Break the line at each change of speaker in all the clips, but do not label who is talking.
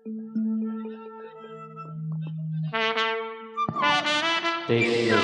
Take two.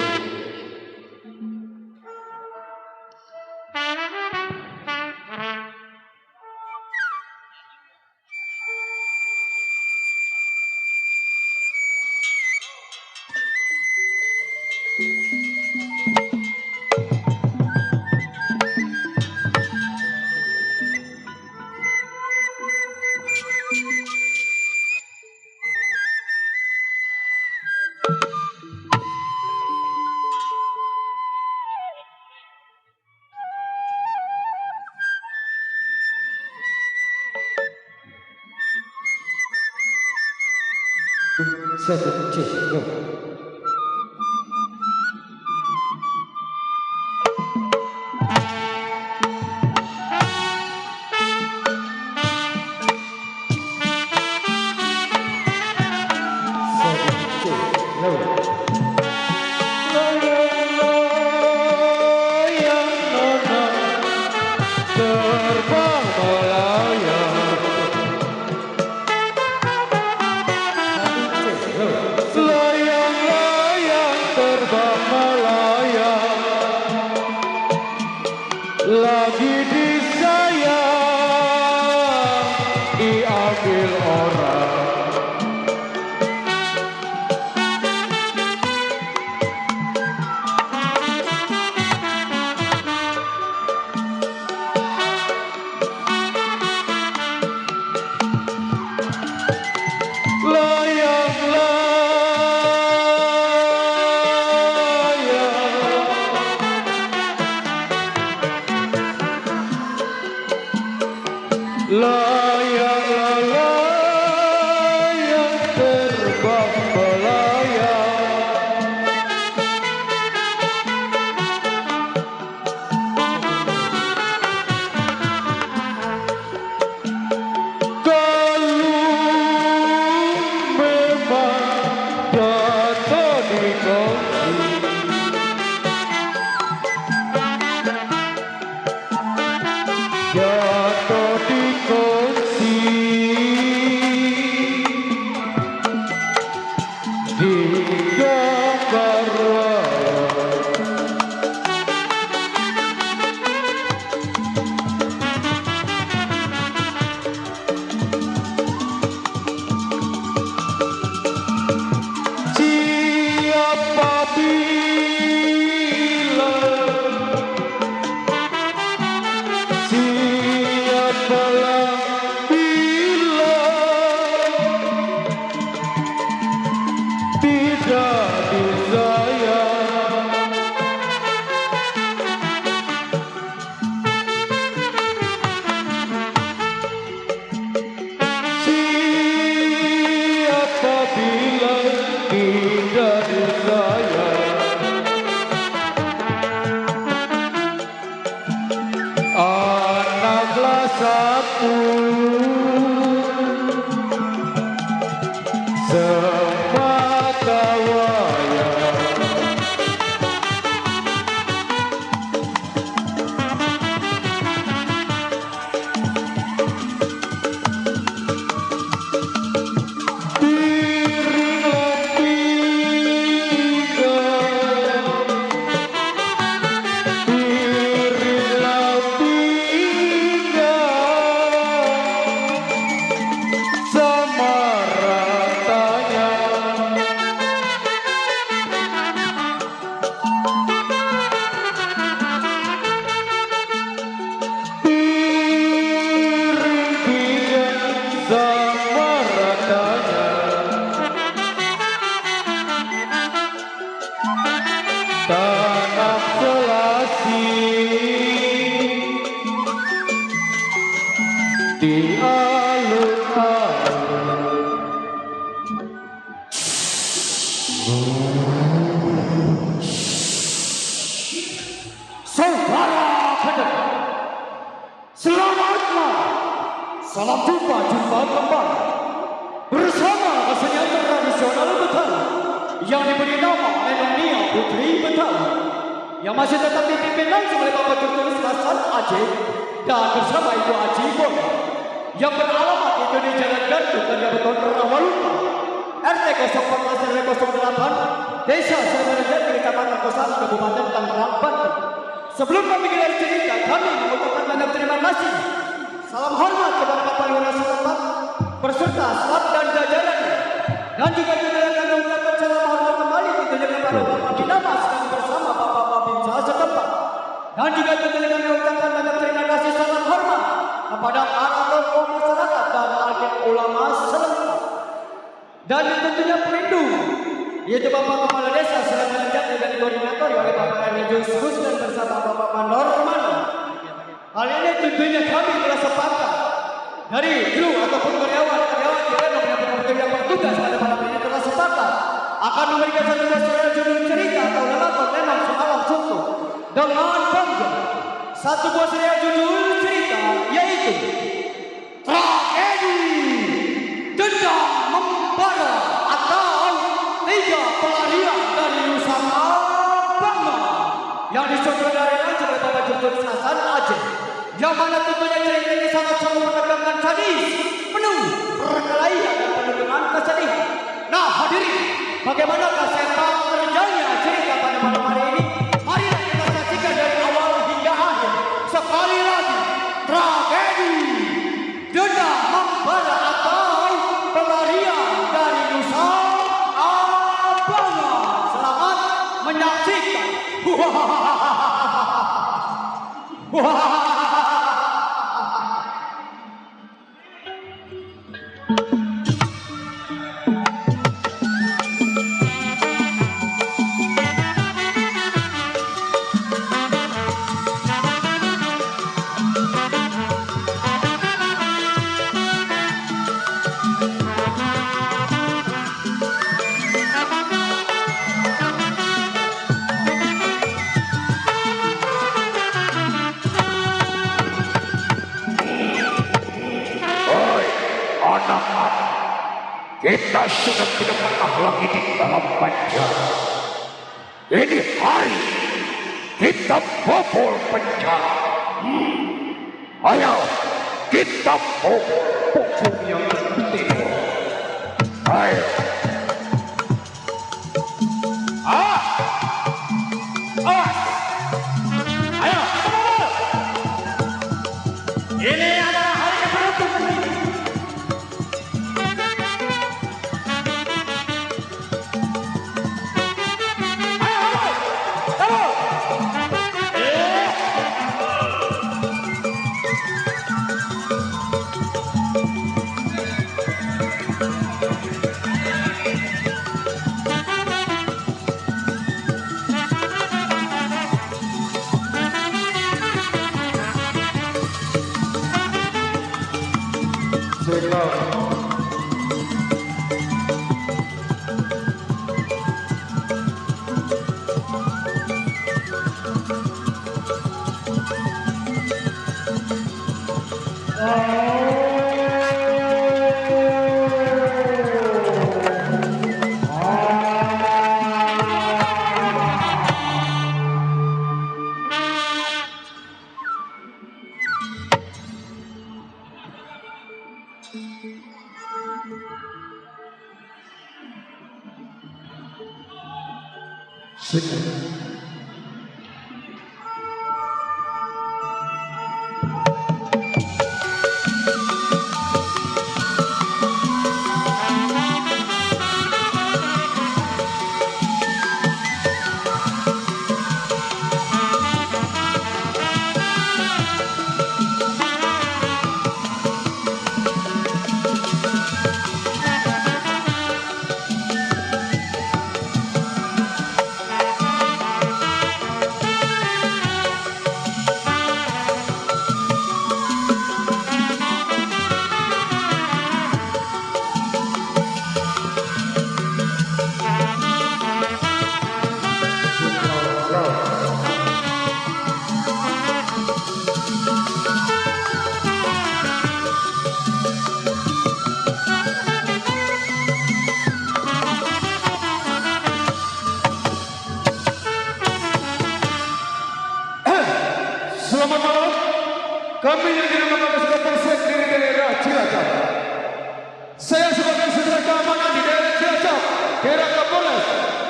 Satu, cek, go. Lagi disayang, diambil orang. Layang terbang melayang. Kalau memang jatuh di kaki, jatuh di kunci, di gambar siapa bila, siapalah bila tidak disayang. Siapa bilang tidak disayang? Anaklah satu, semata wayang. Piringlah pinggang, piringlah pinggang, sama ratanya. Piring pinggang sama ratanya. Tanah selasi di alun-alun. Saudara pendengar, selamat malam. Salam jumpa kembali bersama kesenian tradisional Betawi yang diberi nama Menonia Putri Betawi, yang masih tetap dipimpin langsung oleh Bapak Tertulis Hasan Aceh dan bersama Ibu Aji Bona, yang beralamat itu di Jalan Gantung Karya Beton RT 014 RW 08 Desa Sebenarnya di Kecamatan Kosala Kabupaten Tangerang Banten. Sebelum kami mulai cerita, kami mengucapkan banyak terima kasih. Salam hormat kepada Bapak Lurah setempat berserta staf dan jajarannya. Dan juga kami ucapkan salam hormat kembali tentunya kepada Bapak Binamas dan bersama Bapak Babinsa setempat. Dan juga tentunya kami ucapkan banyak terima kasih salam hormat kepada para tokoh masyarakat dan alim ulama setempat. Dan tentunya pelindung, yaitu Bapak Kepala Desa Serangan Jati dan koordinator oleh Bapak RW Justus dan bersama Bapak Mandor Romano. Hal ini tentunya kami telah sepakat dari kru ataupun karyawan kita yang bertugas pada malam ini telah sepakat akan memberikan satu serial judul cerita atau lelakon memang semalam suntuk dengan bangga satu buah serial judul cerita yaitu Tragedi Dendam Membara atau Tiga Pelarian dari Nusantara yang disutradarakan oleh Bapak Justus Hasan Aceh. Yang mana tentunya cerita ini sangat selalu menegangkan sadis, penuh perkelahian dan penuh dengan kesedihan. Nah hadirin, bagaimanakah sepak terjangnya cerita pada malam hari ini? Marilah kita saksikan dari awal hingga akhir. Sekali lagi, Tragedi Dendam Membara atau Pelarian dari Nusantara. Selamat menyaksikan.
Kita sudah tidak pernah lagi di dalam penjara. Ini hari kita bobol penjara. Ayo kita bobol pokok yang timur. Ayo.
Ayo, ini adalah hari yang penutup.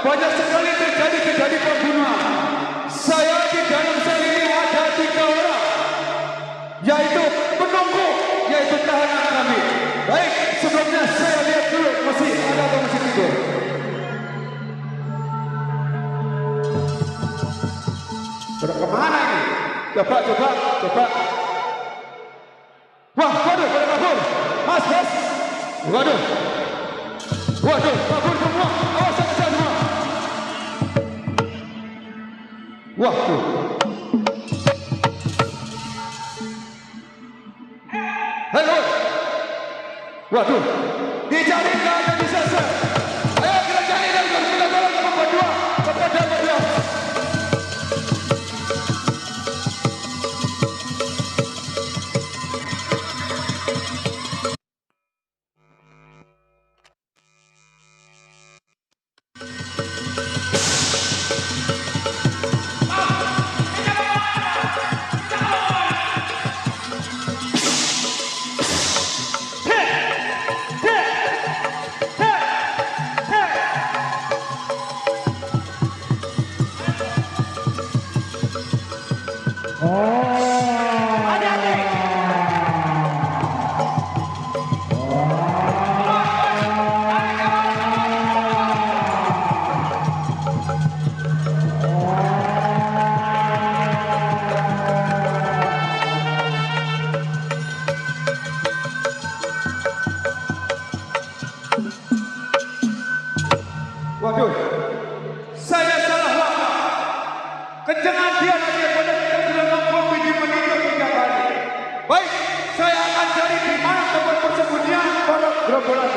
banyak sekali terjadi pembunuhan. Saya di dalam sel ini ada 3 orang, yaitu penunggu, yaitu tahanan kami. Baik, sebelumnya saya lihat dulu masih ada atau masih tidur. Pada kemana ini? Coba. Wah, waduh, pada kabur. Mas. Waduh, kabur semua. Awas semua. Waduh. Halo. Waduh, dicari nggak ada bisa sir. Ayo kita cari dan kita tolong berdua. Kepada berdua. Waduh, saya salah langkah. Kejangan dia pada kita sudah mampu biji meninggal 3 kali. Baik, saya akan cari di mana tempat persembunyian pada gerombolan.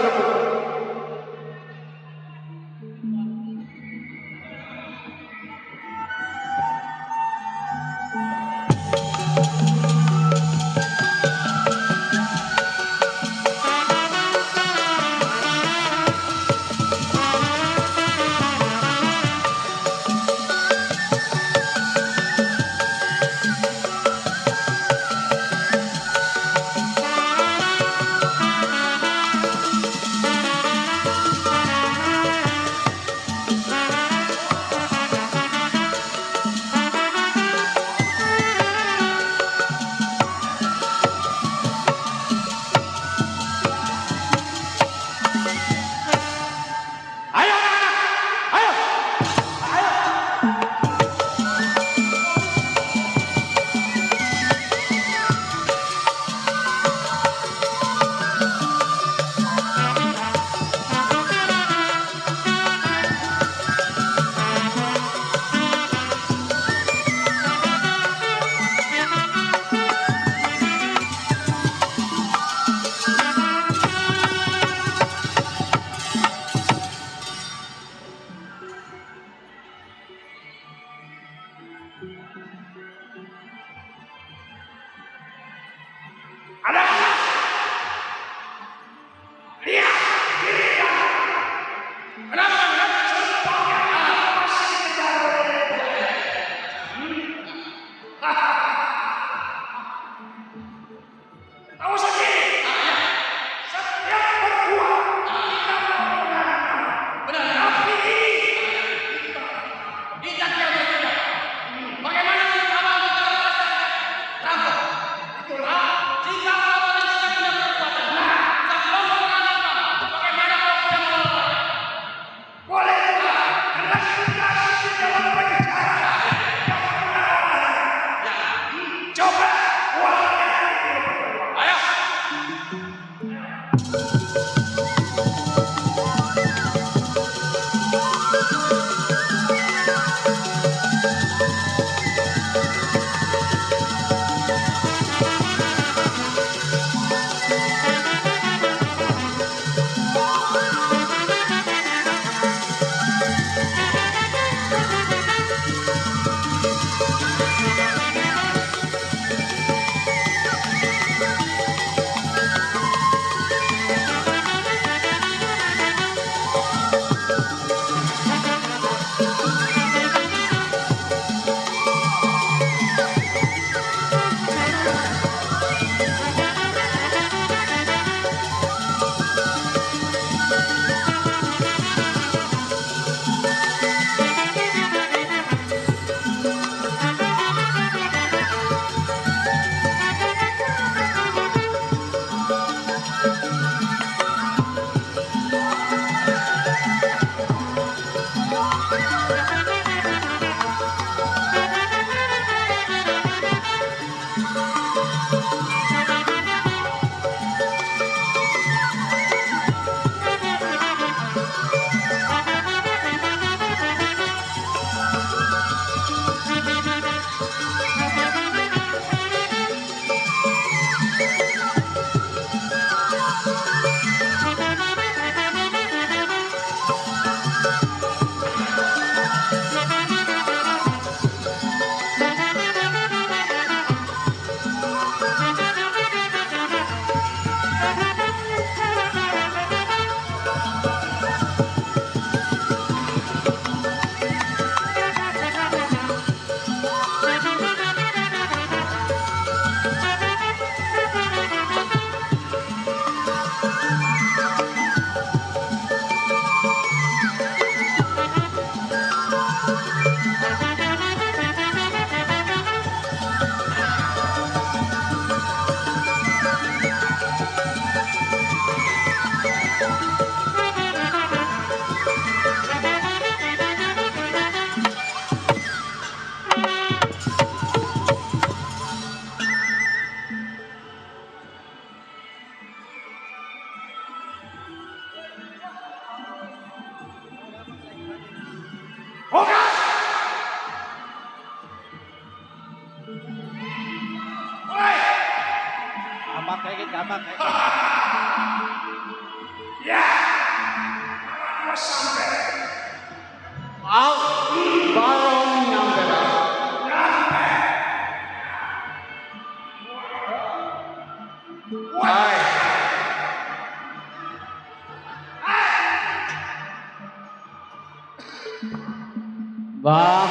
Bang,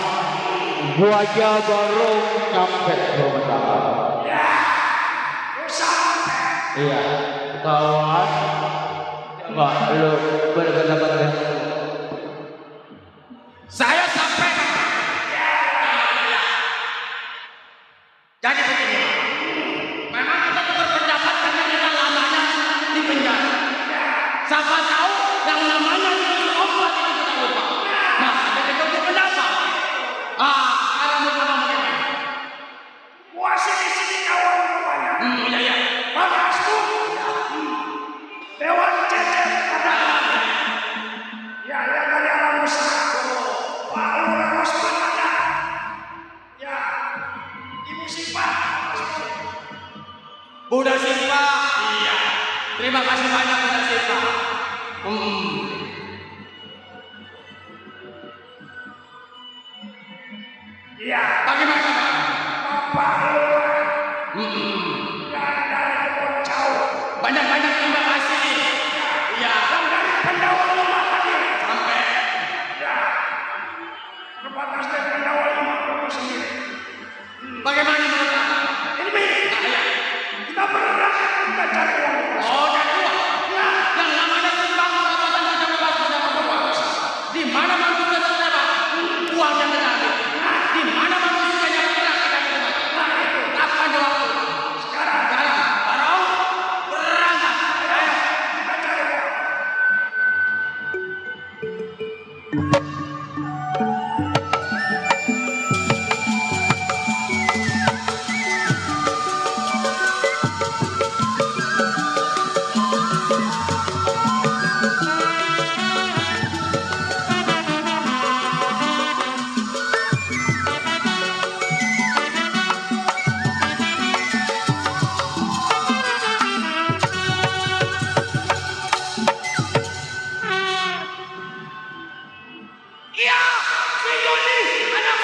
gua aja baru nyampe ke rumah tangga. Iya, kawan. Enggak, lu berpendapat dengan
Saya sampai. Jadi begini, memang kita berpendapat karena kita lamanya di penjara. Siapa tahu yang namanya minum obat itu kita lupa. Nah, kita untuk pendapat. Sekarang mau ngomong bagaimana? Puasa di sini kawan rupanya. Iya. Panasku. Dewan Cecer ada. Ya, dari alam besar. Pak Lurah Osman ada. Ya, Ibu Sipa. Bunda Sipa. Iya. Terima kasih banyak Bunda Sipa. Iya. Bagaimana? Bapak Lurah. Yang dari Kebon Jauh. Banyak-banyak terima kasih. Iya. Yang dari Pendawa Lemah hadir. Sampai. Ya. Terbatas dari Pendawa Lemah itu sendiri. Bagaimana menurut Anda? Ini milik. Iya. Kita berangkat kita cari uang. Oh, cari uang. Ya. Yang namanya timbang pendapatan kita bebas mendapat uang. Di mana manusia terdapat uang yang mengalir. Di mana manusia yang pernah kita terima. Kapan jawab? Sekarang. Barang. Berangkat. Ayo. Kita cari uang. Iya, si Joni, anak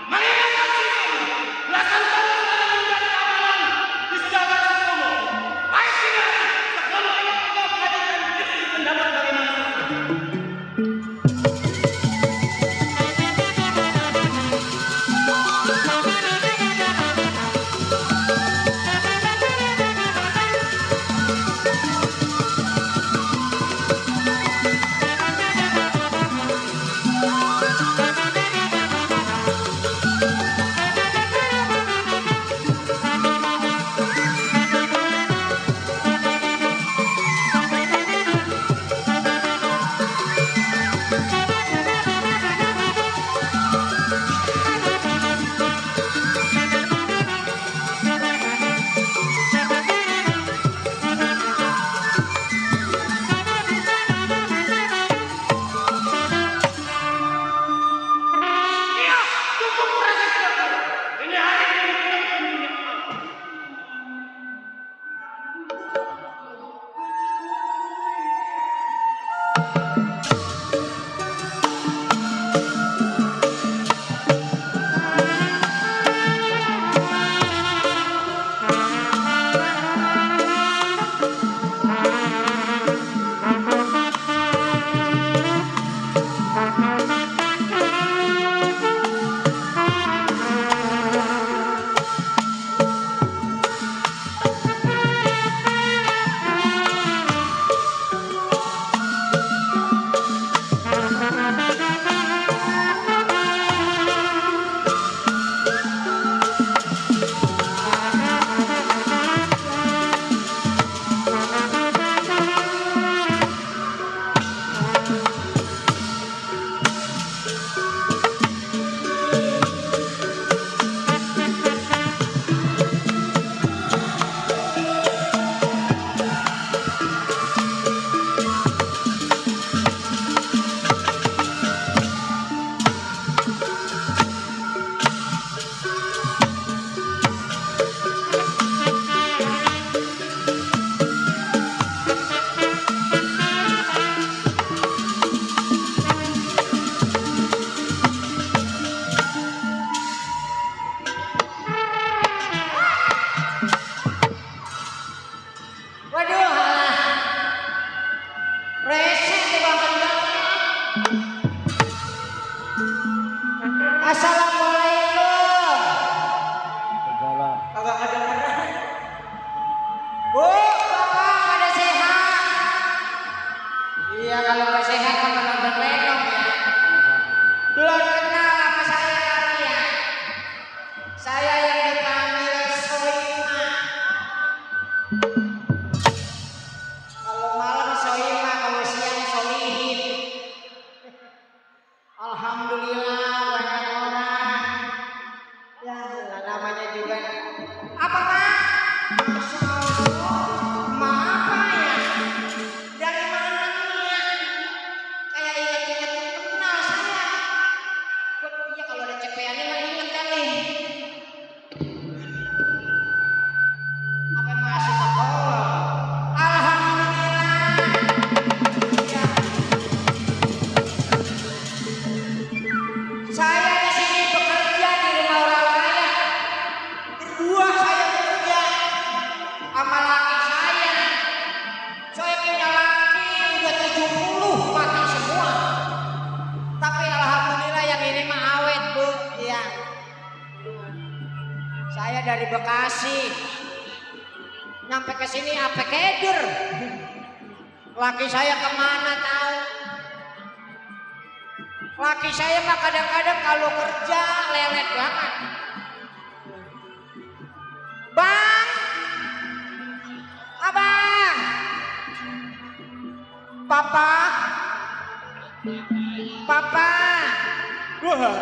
mengingatkan si Joni, belasan tahun telah menjadi amalan di segala sekolah. Baik tidak, segala yang kita perhatikan diri pendapat bagaimana. Iya, cukup perasaan. Ini hari ini kita
Waduh, resek nih Bang Kendang. Assalamualaikum. Kagak kedengeran. Bu, Bapak pada sehat? Iya, kalau nggak sehat kagak nonton lenong ya. Belum kenal sama saya kalian. Saya yang dipanggil Soima. Kalau malam Soima, kalau siang Solihin. Alhamdulillah banyak orang. Ya, namanya juga. Apa Pak? Masya Allah. Maaf Pak ya. Dari mana ya? Kayak ingat-ingat kenal saya. Iya kalau ada cepeannya mah inget kali. Apa masih sekolah? Alhamdulillah. Ya. Saya di sini bekerja di rumah orang kaya. Berdua saya bekerja sama laki saya. Saya punya laki udah 70 mati semua. Tapi alhamdulillah yang ini mah awet Bu. Iya. Saya dari Bekasi. Nyampe ke sini apa keder. Laki saya kemana tahu? Laki saya mah kadang-kadang kalau kerja lelet banget. Bang, abang, papa, papa.
Wah,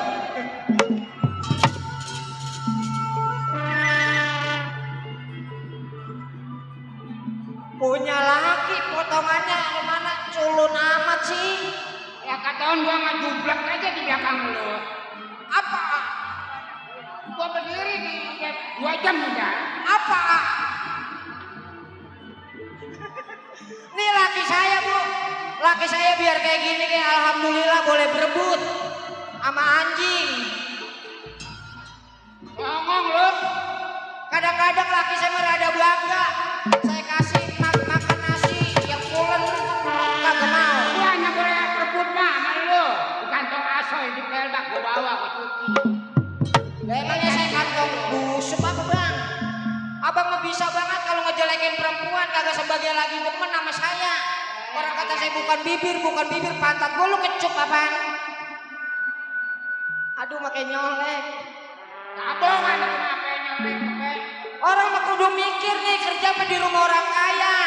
Punya laki potongannya kemana culun amat sih?
Ya katakan gua ngejublak aja di belakang lu.
Apa?
Gua berdiri di 2 jam udah.
Apa? Nih laki saya Bu, laki saya biar kayak gini kayak alhamdulillah boleh berebut sama anjing.
Ngomong lu.
Kadang-kadang laki saya merada bangga, saya kasih makan nasi yang pulen kagak mau.
Gua hanya boleh rebut mah sama lu. Di kantong asoy di pelbak gua bawa ke cuci.
Lah emangnya saya kantong busuk apa Bang? Abang mah bisa banget kalau ngejelekin perempuan kagak sebagai lagi demen sama saya. Orang kata saya bukan bibir pantat gua lu ngecup apaan? Aduh makai nyolek.
Abang ada kenapa nyolek?
Orang mah kudu mikir nih kerja mah di rumah orang kaya.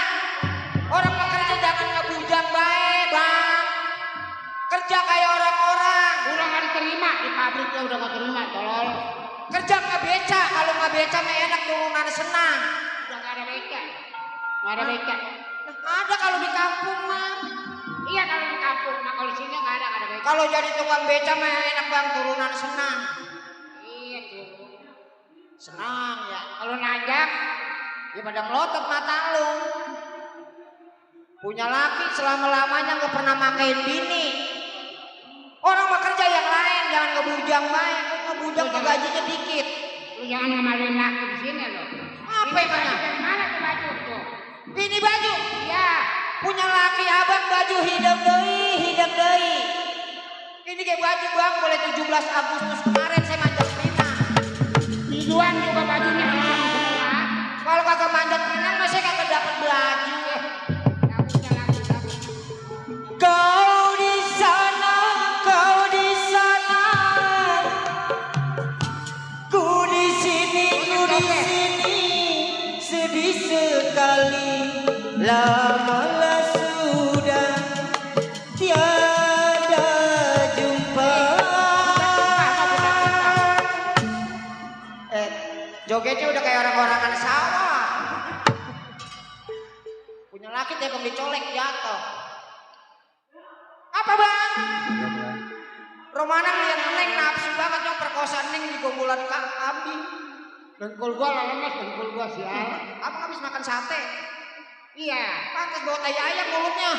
Orang mah kerja jangan ngebujang bae Bang. Kerja kayak orang-orang.
Udah gak diterima di pabriknya udah gak terima tolol.
Kerja nggak beca, kalau nggak beca mah enak turunan senang.
Udah gak ada beca. Gak ada beca.
Ada kalau di kampung mah.
Iya kalau di kampung, nah kalau di sini gak ada beca.
Kalau jadi tukang beca mah enak Bang, turunan senang.
Iya tuh.
Senang ya.
Kalau nanjak,
Ya pada melotot mata lu. Punya laki selama-lamanya nggak pernah makain bini. Orang mah kerja yang lain, jangan ngebujang baik. Ngebujang mah gajinya dikit.
lu jangan ngamalin laki di sini lo.
Apa
Ini
emangnya?
baju dari mana tuh baju tuh?
Bini baju.
Iya.
Punya laki abang baju hidup deui. Ini kayak baju bang boleh 17 Agustus kemarin saya manjat pinang.
Iduan juga bajunya hitam semua.
Kalau kagak manjat pinang masih kagak dapat baju.
Rambutnya lagi.
Kau di sana, ku di sini, sedih sekali. Lamalah sudah tiada jumpa. Jogetnya udah kayak orang-orangan sawah. Punya laki tepung dicolek jatuh. Apa bang? Romana ngeliat Neng nafsu banget yang perkosa Neng di gombolan kambing.
Dengkul gua lemes, dengkul gua sial.
Abang habis makan sate.
Iya.
Pantes bawa tai ayam mulutnya.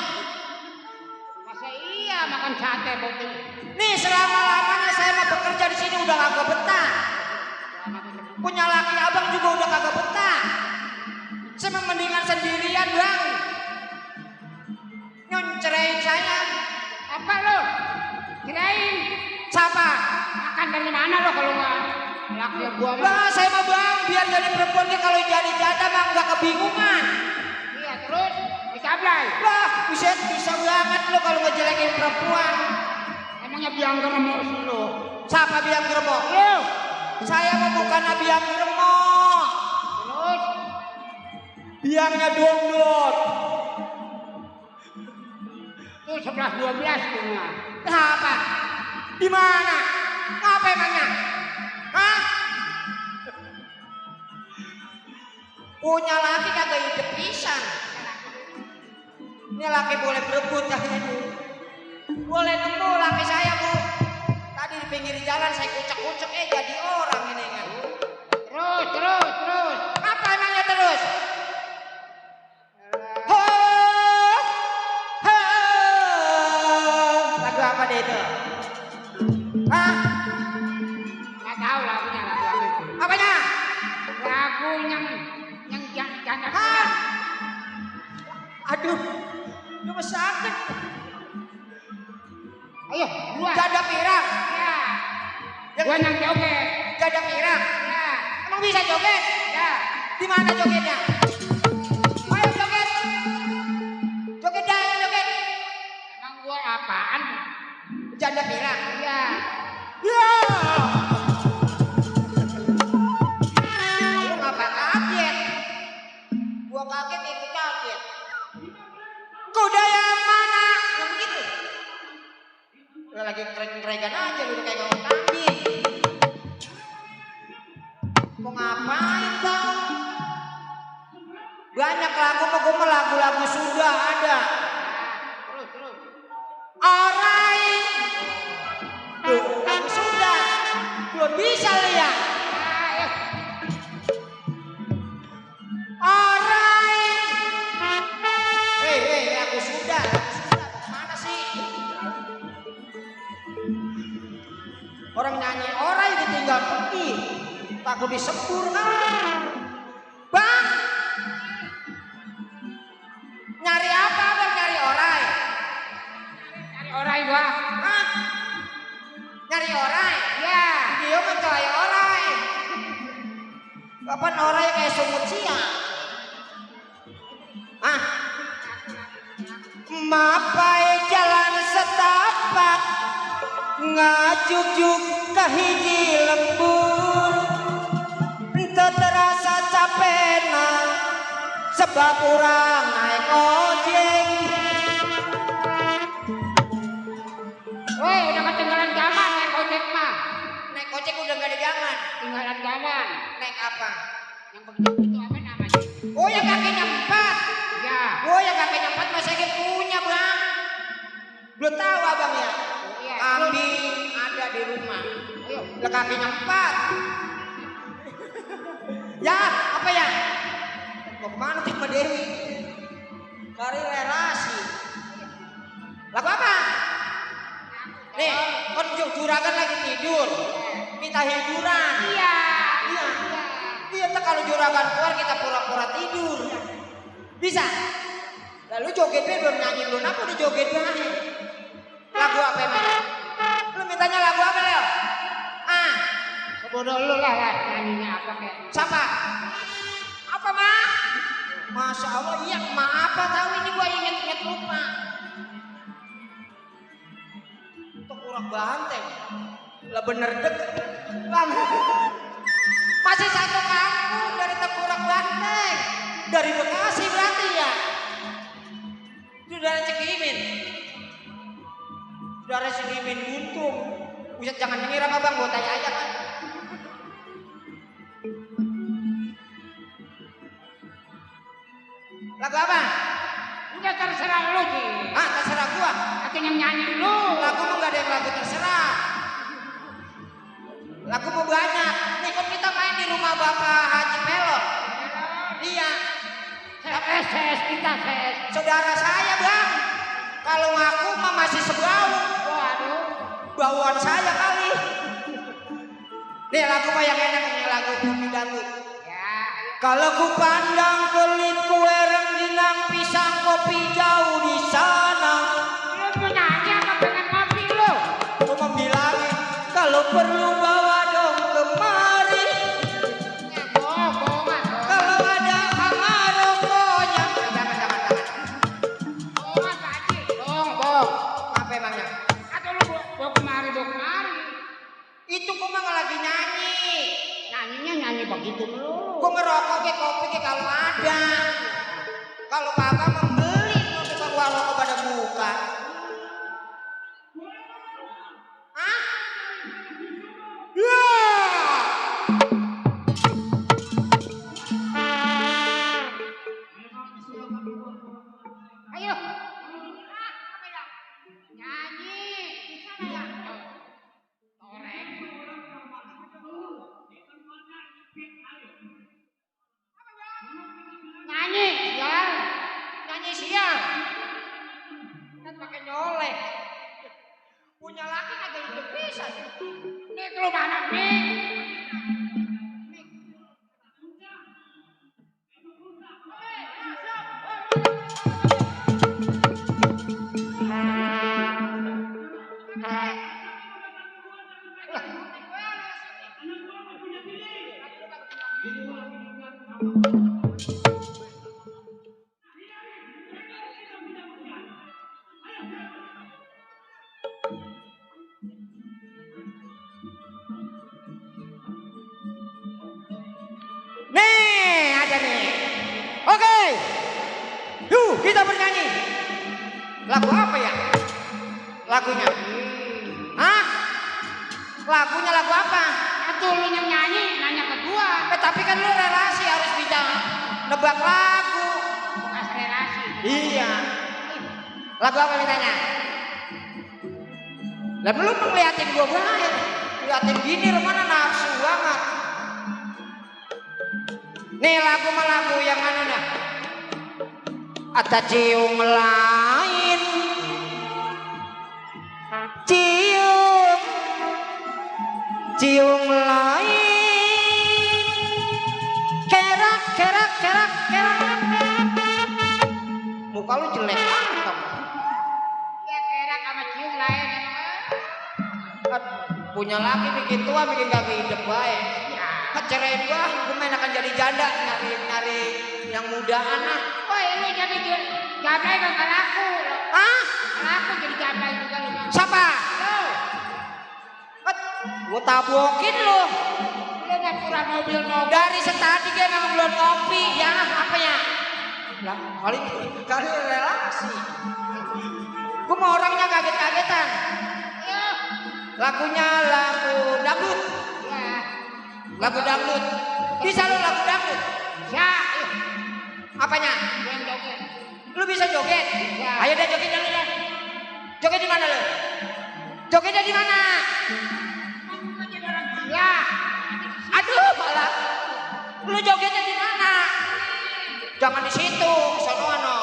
Masa iya makan sate bokeh.
Nih selama-lamanya saya mau bekerja di sini udah kagak betah. Punya laki abang juga udah kagak betah. Saya mendingan sendirian bang. Nyeraiin saya.
Apa lo? Kirain
Siapa?
makan dari mana lo kalau nggak laki gua mah?
Lah saya mah bang biar jadi perempuannya kalau jadi janda mah nggak kebingungan.
Iya terus disablay.
Lah bisa banget lo kalau ngejelekin perempuan.
Emangnya biang geremor sih lo?
Siapa biang geremok?
Lo.
Saya mah bukan biang geremok.
Terus
Biangnya dongdot.
tuh 11-12 tuh mah.
Kenapa? Di mana? Apa emangnya? Hah? Punya laki kagak hidup pisan. Ini laki boleh berebut ya ini. Boleh nemu laki saya bu. Tadi di pinggir jalan saya kucek-kucek jadi orang ini kan.
Terus.
Apa emangnya terus? Lagu apa deh itu? Hah?
Nggak tahu lagunya lagu apa itu.
Apanya?
Lagu yang janda.
Hah? Aduh, cuma sakit.
Ayo, gua.
Janda pirang.
Ya. Gua yang joget.
Janda pirang.
Ya.
Emang bisa joget?
Ya.
Di mana jogetnya? Ayo joget. Joget dah, ayo joget.
Emang gua apaan?
Janda pirang.
Ya.
Ya. Lu ngapa kaget? Gua kaget ikut kaget. Kuda yang mana? Yang gitu. Lu lagi krek-krekan aja lu udah kayak ngomong kambing. Mau ngapain tau? Banyak lagu mah gua mah lagu-lagu sudah ada.
Terus.
Alright. Tuh, lagu sudah. Belum bisa lihat.
Ayo.
Alright. Hei, lagu sudah. Mana sih? Orang nyanyi orai ditinggal pergi. Takut disebur kan? Bang. Nyari apa bang? Nyari orai.
Cari orang gua.
Hah? Nyari orai?
Ya.
Dia mencari orai. Kapan orai kayak sungut siang? Hah? Mapai jalan setapak ngajuk-juk ke hiji lembur ente terasa capena sebab urang naik ojek.
Woi, udah ketinggalan zaman naik ojek mah.
Naik ojek udah gak ada jangan.
Ketinggalan zaman.
Naik apa?
Yang begitu apa namanya?
Oh yang kakinya 4.
Ya.
Oh yang kakinya 4 masih punya bang. Belum tahu abang ya.
Iya.
Kambing ada di rumah.
Ayo.
Lah kakinya 4. Ya apa ya? Mau kemana tuh Mbak Dewi? Cari relasi. Lagu apa? Nih, kan juragan lagi tidur. Minta hiburan.
Iya.
Iya. Iya, kalau juragan keluar kita pura-pura tidur. Bisa? Lu joget belum nyanyi belum apa udah joget bae. Lagu apa emang? Lu mintanya lagu apa Leo? Ah,
Bodoh lu lah nyanyinya apa kayak.
siapa? Apa mah? Masya Allah iya mah apa tahu ini gua inget lupa. Tekurak banteng. Lah bener deket. Bang. Masih satu kampung dari Tekurak Banteng. Dari Bekasi berarti ya. Itu dari Cekimin. Dari Cekimin Guntung. Buset jangan mengira mah bang, gua tanya aja kan. Lagu apa?
Udah terserah lu Ji.
Ah terserah gua.
Aku yang nyanyi lu.
Lagu mah gak ada yang lagu terserah. Lagu mau banyak. Nih kan kita main di rumah Bapak Haji Melon. Iya.
Ses kita ses.
Saudara saya bang. Kalau ngaku mah masih sebau.
Waduh.
Bauan saya kali. Nih lagu mah yang enak nih lagu Bumi Dangdut.
Ya.
Kalau ku pandang kelip kue rengginang pisang kopi jauh di sana.
Lu mau nyanyi apa pengen ngopi lu?
Aku mau bilangin kalau perlu bawa dong kemari.
Ya bohongan.
Kalau ada kamar rokoknya. Jangan.
Bohongan Pak Haji. Bohong.
Apa emangnya?
Atau lu bawa kemari.
Itu kok mah lagi nyanyi.
Nyanyinya nyanyi begitu lu.
Kok ngerokok ke kopi ke kalau ada. Kalau kagak membeli kopi ke warung pada buka. Hah? Ya.
Ayo. Apa ya? Nyanyi. Di sana ya. Torek. Nyanyi, ya.
Nyanyi siang. Kan pakai nyolek. Punya laki kagak hidup bisa.
Nih lu mana nih?
Nih, ada nih. Oke. Yuk, kita bernyanyi. Lagu apa ya? Lagunya. Hah? Lagunya lagu apa?
Atuh lu yang nyanyi, nanya ke gua.
Tapi kan lu relasi harus bisa nebak lagu.
Bukan relasi.
Iya. Lagu apa mintanya? Lah belum ngeliatin gua banget. Liatin gini rumahnya nafsu banget. Nih lagu mah lagu yang mana nih? Ada cium lain. Cium lain. Kerak. Muka lu jelek banget kamu.
Ya kerak sama cium lain.
Punya laki bikin tua bikin gak hidup baik.
Ya.
Kecerain gua main akan jadi janda nyari yang mudaan ah.
Woi ini jadi gablay gak laku.
Hah?
Laku jadi gablay juga lu.
Siapa?
Lu.
Gua tabokin lu.
Lu mah pura mobil.
Dari setadi dia memang belum ngopi ya apa ya? Lah kali relasi. Gua mau orangnya kaget-kagetan.
Ayo.
Lagunya lagu dangdut.
Ya.
Lagu dangdut. Bisa lu lagu dangdut?
Ya.
Apanya?
Yang joget.
Lu bisa joget?
Ya.
Ayo deh joget dulu deh. Joget di mana lu? Jogetnya di mana?
Aku jadi orang gila.
Aduh, malah. Lu jogetnya di mana? Jangan di situ, sono.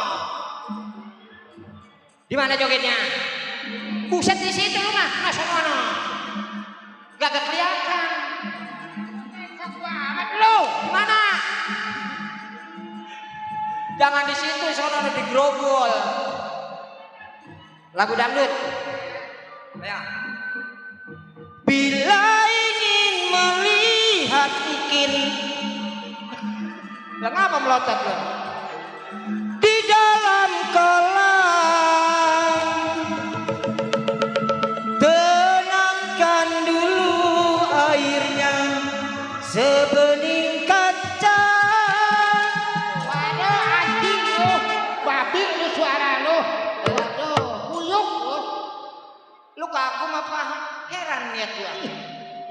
Di mana jogetnya? Buset di situ lu mah, sono. Gak kelihatan.
Enak amat lu.
Di mana? Jangan di situ, sono di grogol. Lagu dangdut. Ayo. Bila ingin melihat ikin. Lah ngapa melotot lo? Di dalam kolam. Tenangkan dulu airnya sebening kaca.
Waduh anjing lu, babi lu suara lu. Waduh, buyuk lu.
Lu kagum apa heran lihat gua?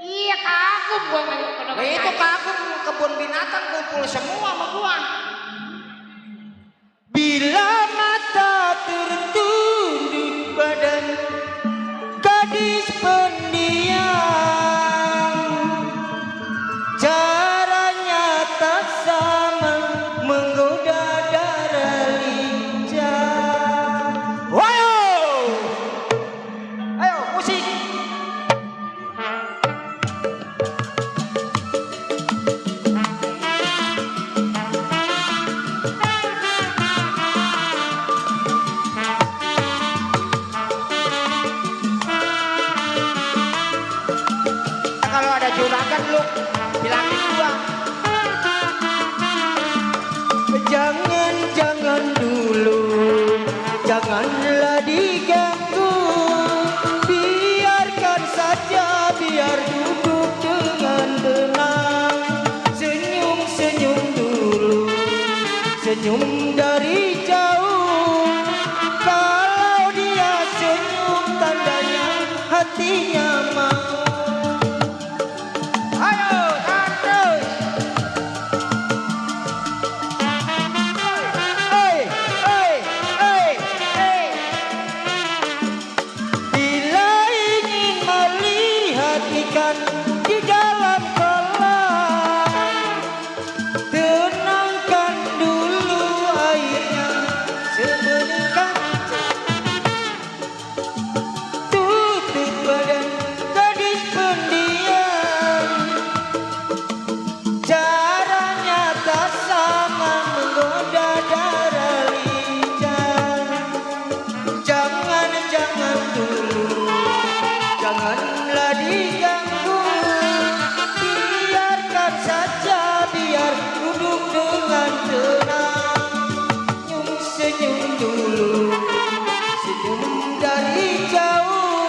Iya kagum gua ngeliat
Nah, itu kagum kebun binatang kumpul semua sama gua. Bila mata tertunduk badan gadis pendiam, caranya tak sama menggoda darah lincah. Ayo musik. Kalau ada juragan lu bilangin gua. Jangan dulu, janganlah diganggu. Biarkan saja, biar duduk dengan tenang. Senyum dulu, senyum dari jauh. Kalau dia senyum tandanya hatinya mau. Di dalam kolam, tenangkan dulu airnya sebening kaca. Tutup badan gadis pendiam, caranya tak sama menggoda darah lincah. Jangan dulu, janganlah diganggu. Biarkan saja, biar duduk dengan tenang. Senyum dulu, senyum dari jauh.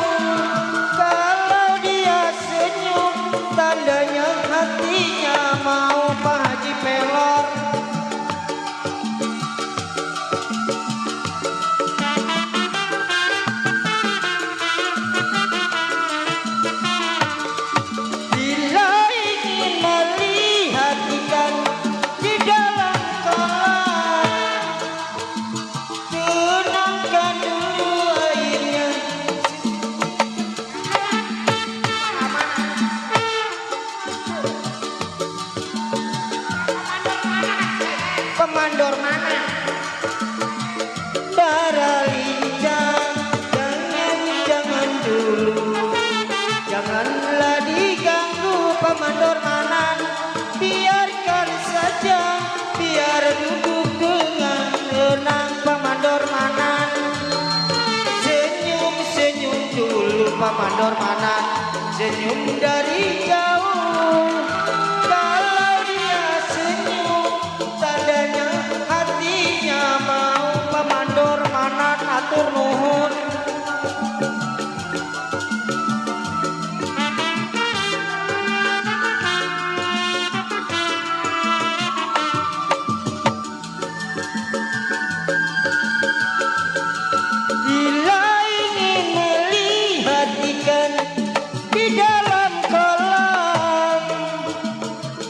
Kalau dia senyum tandanya hatinya mau. Pak Haji Pelor. Bila ingin melihat ikan di dalam kolam, tenangkan dulu airnya. Pemandor mana? Darah lincah, jangan dulu, janganlah diganggu. Pemandor mana? Biarkan saja, biar duduk dengan tenang. Pemandor mana? Senyum dulu. Pemandor mana? Senyum dari jauh. Kalau dia senyum tandanya hatinya mau. Pemandor mana? Atur nuhun. Bila ingin melihat ikan di dalam kolam,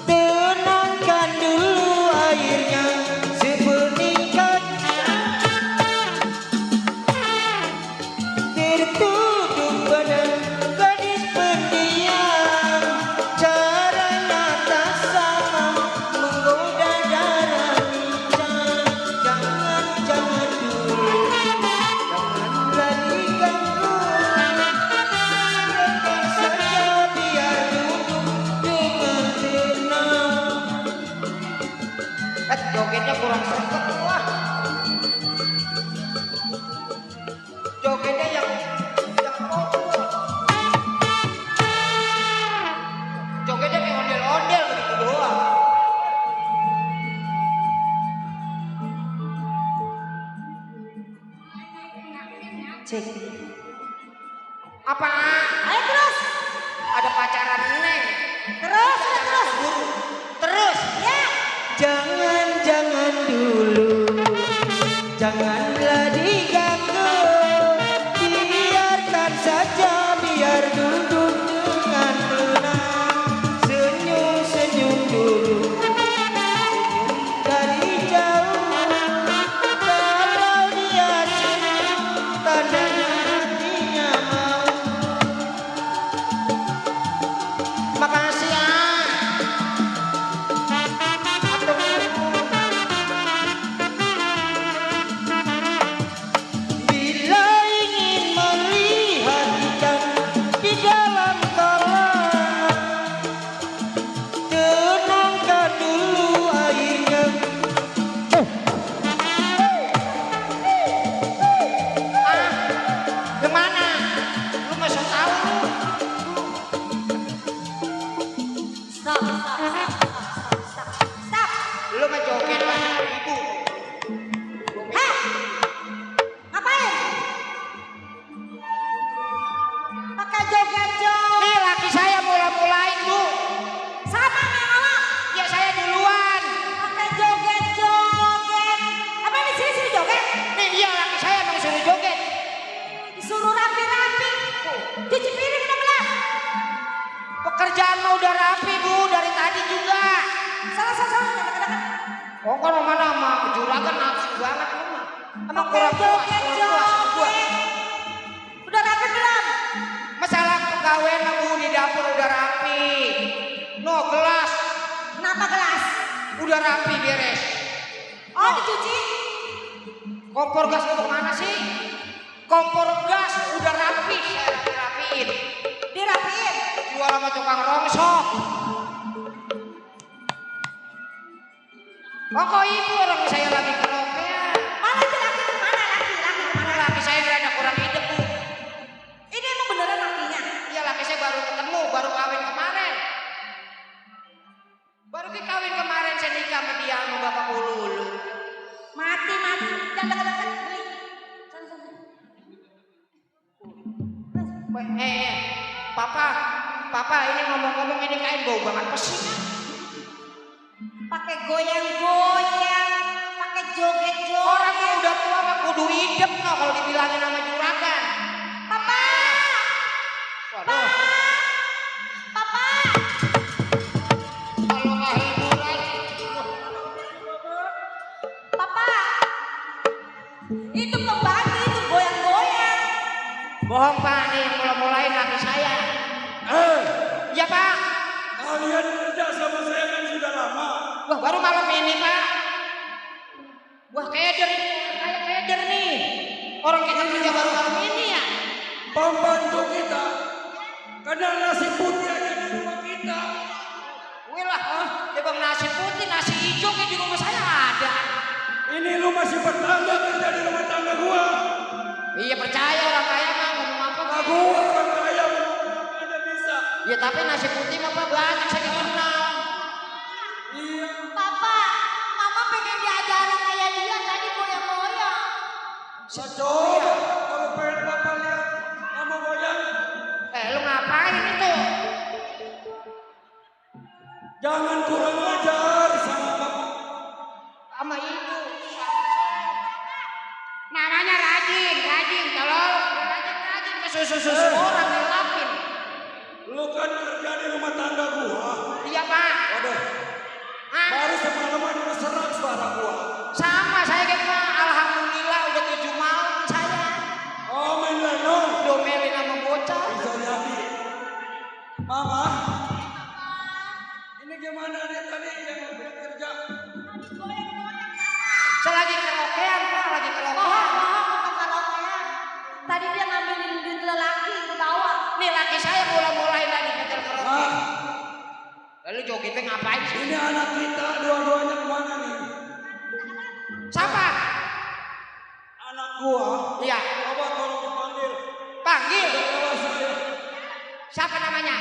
tenangkan dulu airnya sebening kaca. Cek. Apa? Ayo terus. Ada pacaran Neng. Terus, terus. Terus. Ya.
Jangan dulu, janganlah diganggu, biarkan saja, biar duduk dengan tenang, senyum dulu, senyum dari jauh, kalau dia senyum, tandanya hatinya mau.
Makasih ya.
Bila ingin melihat ikan di dalam kolam, tenangkan dulu airnya.
Kemana? Lu masuk tahu lu. Stop. Lu mah joget lah ibu. Heh. Ngapain? Pakai joget-joget. Nih laki saya mulai-mulain bu. Sama yang awal. Ya saya duluan. Pakai joget-joget. Apa di sini joget? Nih iya laki saya emang suruh joget. Disuruh rapi-rapi. Cuci piring udah belum? Pekerjaan mah udah rapi bu dari tadi juga. Salah. Oh kalau mana mah juragan nafsu banget lu mah. Emang kurang puas. Udah rapi belum? Masalah pegawai mah bu di dapur udah rapi. No gelas. Kenapa gelas? Udah rapi beres. Oh dicuci? Kompor gas lu kemana sih? Kompor gas udah rapi, saya rapiin. Dirapiin? Jual sama tukang rongsok. Oh kok ibu orang saya lagi kerokean. Mana itu laki kemana? Laki kemana? Laki saya berada kurang hidup bu. Ini emang beneran lakinya? Iya laki saya baru ketemu, baru kawin kemarin. Baru kawin kemarin saya nikah sama dia sama bapak Ululu. Mati. Jangan dekat-dekat. Papa ini ngomong-ngomong ini kain bau banget pesing. Pakai goyang-goyang, pakai joget-joget. Orang yang udah tua mah kudu hidup no kalau dibilangin sama juragan. Papa. Waduh. Papa. Kalau nggak hiburan. Papa. Itu pembantu itu goyang-goyang. Bohong pak, nih mulai-mulain laki saya. Ya pak.
Kalian kerja sama saya kan sudah lama.
Wah baru malam ini pak. Wah keder nih. Orang kita kerja baru malam ini ya.
Pembantu kita kena nasi putih aja di rumah kita.
Wih lah, ya bang nasi putih, nasi hijau kayak di rumah saya ada.
Ini lu masih bertangga kerja di rumah tangga gua.
Iya percaya orang kaya mah ngomong apa
Nah, gua orang kaya ada bisa.
Ya tapi nasi putih mah pak banyak saya dikenal.
Iya.
Papa, mama pengen diajarin kayak dia tadi goyang-goyang.
Coba kalau pengen papa lihat kamu goyang.
Lu ngapain itu?
Jangan kurang ajar sama bapak.
Sama ibu. Namanya rajin, tolong. Rajin ke susu orang dilapin.
Lu kan kerja di rumah tangga gua.
Iya pak.
Waduh. Baru semalaman udah serak suara gua.
Sama saya kan pak. Alhamdulillah udah 7 malam saya.
Oh main lenong.
Domelin sama bocah.
Bisa jadi. Mama. Ini gimana dia tadi yang bekerja?
Saya lagi kerokean pak, lagi kerokean. Bukan kerokean. Tadi dia ngambilin duit lelaki ke bawah. Nih laki saya mulai-mulain tadi nyetel kerokean. Lalu jogetnya ngapain sih?
Ini anak kita dua-duanya kemana nih?
Siapa?
Anak gua.
Iya.
Coba tolong dipanggil.
Panggil.
Bawa saya.
Siapa namanya?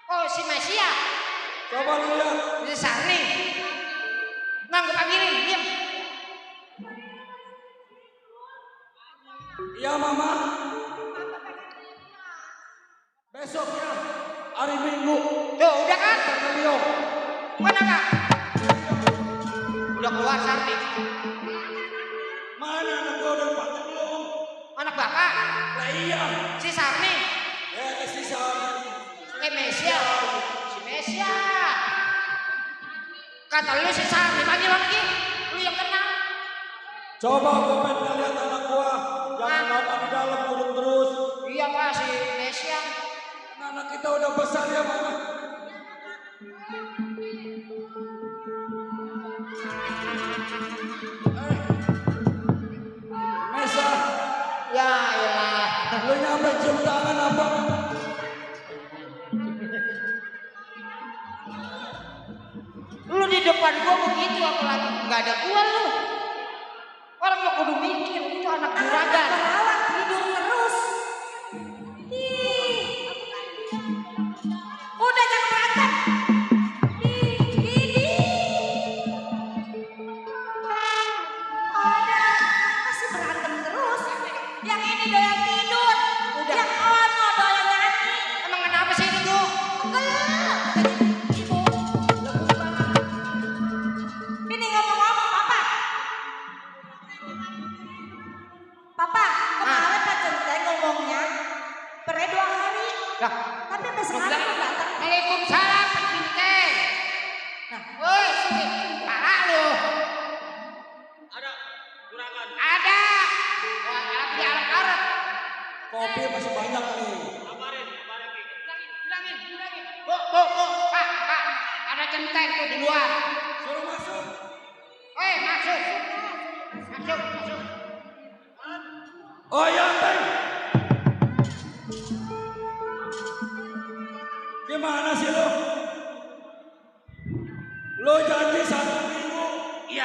Oh si Mesia.
Coba lihat.
Si Sarni. Nggak gue panggilin, diam.
Iya mama. Besoknya hari Minggu.
Tuh udah kan?
Terkelio.
Mana kak? Udah keluar Sardi.
Mana anak gua udah patah belum?
Anak bapak?
Lah iya.
Si Sarni?
Si Sarni.
Mesia. Si Mesia. Kata lu si Sarni panggil lagi. Lu yang kenal.
Coba gua pengen lihat anak gua. Jangan lama di dalam kurung terus.
Iya pak si Mesia.
Anak kita udah besar ya mama. Mesa.
Ya elah.
Lu nyampe cium tangan apa?
Lu di depan gua begitu apalagi nggak ada gua lu. Orang mau kudu mikir itu anak juragan.
Perawat tidur terus. Udah jangan berantem. Ini. Ada masih berantem terus. Yang ini doyan tidur.
Udah.
Yang ono doyan nyanyi.
Emang kenapa sih itu tuh?
Gelap. Ibu. Lebu banget. Ini ngomong-ngomong papa. Papa, kemarin Pak Centeng ngomongnya pernah 2 hari.
Lah,
Tapi sampai sekarang belum datang.
Waalaikumsalam Pak Cinceng. Nah, woi, sini. Parah lu.
Ada juragan.
Ada. Wah, lagi arak-arak.
Kopi masih banyak nih.
Bilangin. Bu. Pak. Ada Centeng tuh di luar.
Suruh masuk.
Masuk.
Oh ya, Teng. Gimana sih lo? Lo janji 1 minggu.
Iya.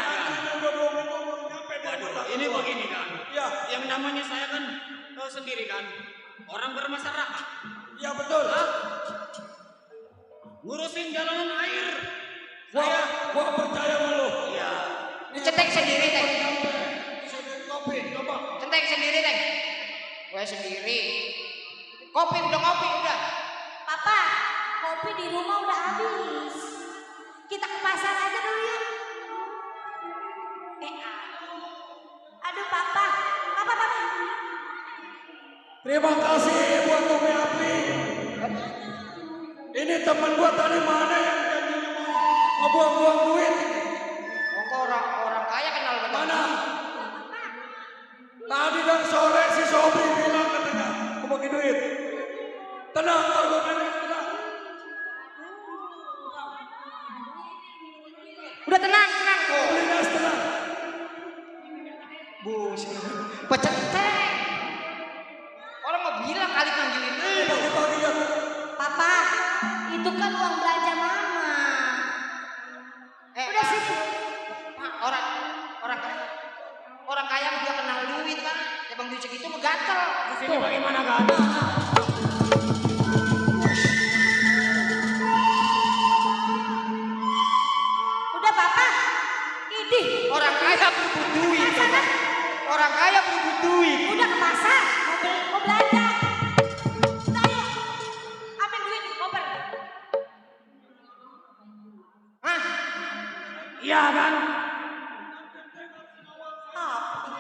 Udah 2 minggu baru nyampe.
Waduh, ini begini kan.
Iya.
Yang namanya saya kan sendiri kan. Orang bermasyarakat.
Iya betul.
Ngurusin jalanan air.
Gua percaya sama lo.
Iya.
Centeng sendiri, Teng.
Sini kopi, coba.
Centeng sendiri, Teng. Gue sendiri. Kopi udah.
Papa, kopi di rumah udah habis. Kita ke pasar aja dulu yuk. Aduh papa.
Terima kasih buat kopi api. Ini teman gua tadi mana yang janjinya mau ngebuang-buang duit ini?
Orang kaya kenal betul.
Mana? Tadi dan sore si Sobri bilang katanya aku bagi duit. Tenang, ntar gua nanya, tenang.
Udah tenang kok.
Beli gas, tenang.
Pecenteng. Orang mau bilang kali manggilin lu.
Pagi-pagi ya.
Papa, itu kan uang belanja mama. Udah sih.
Orang kaya udah kenal duit kan. Ya bang duit segitu gatel.
Sini bagaimana kan?
Udah papa. Idih.
Orang kaya butuh duit. Orang kaya butuh duit.
Udah ke pasar. Mau belanja. Udah ayo. Ambil duit di koper.
Hah?
Iya kan?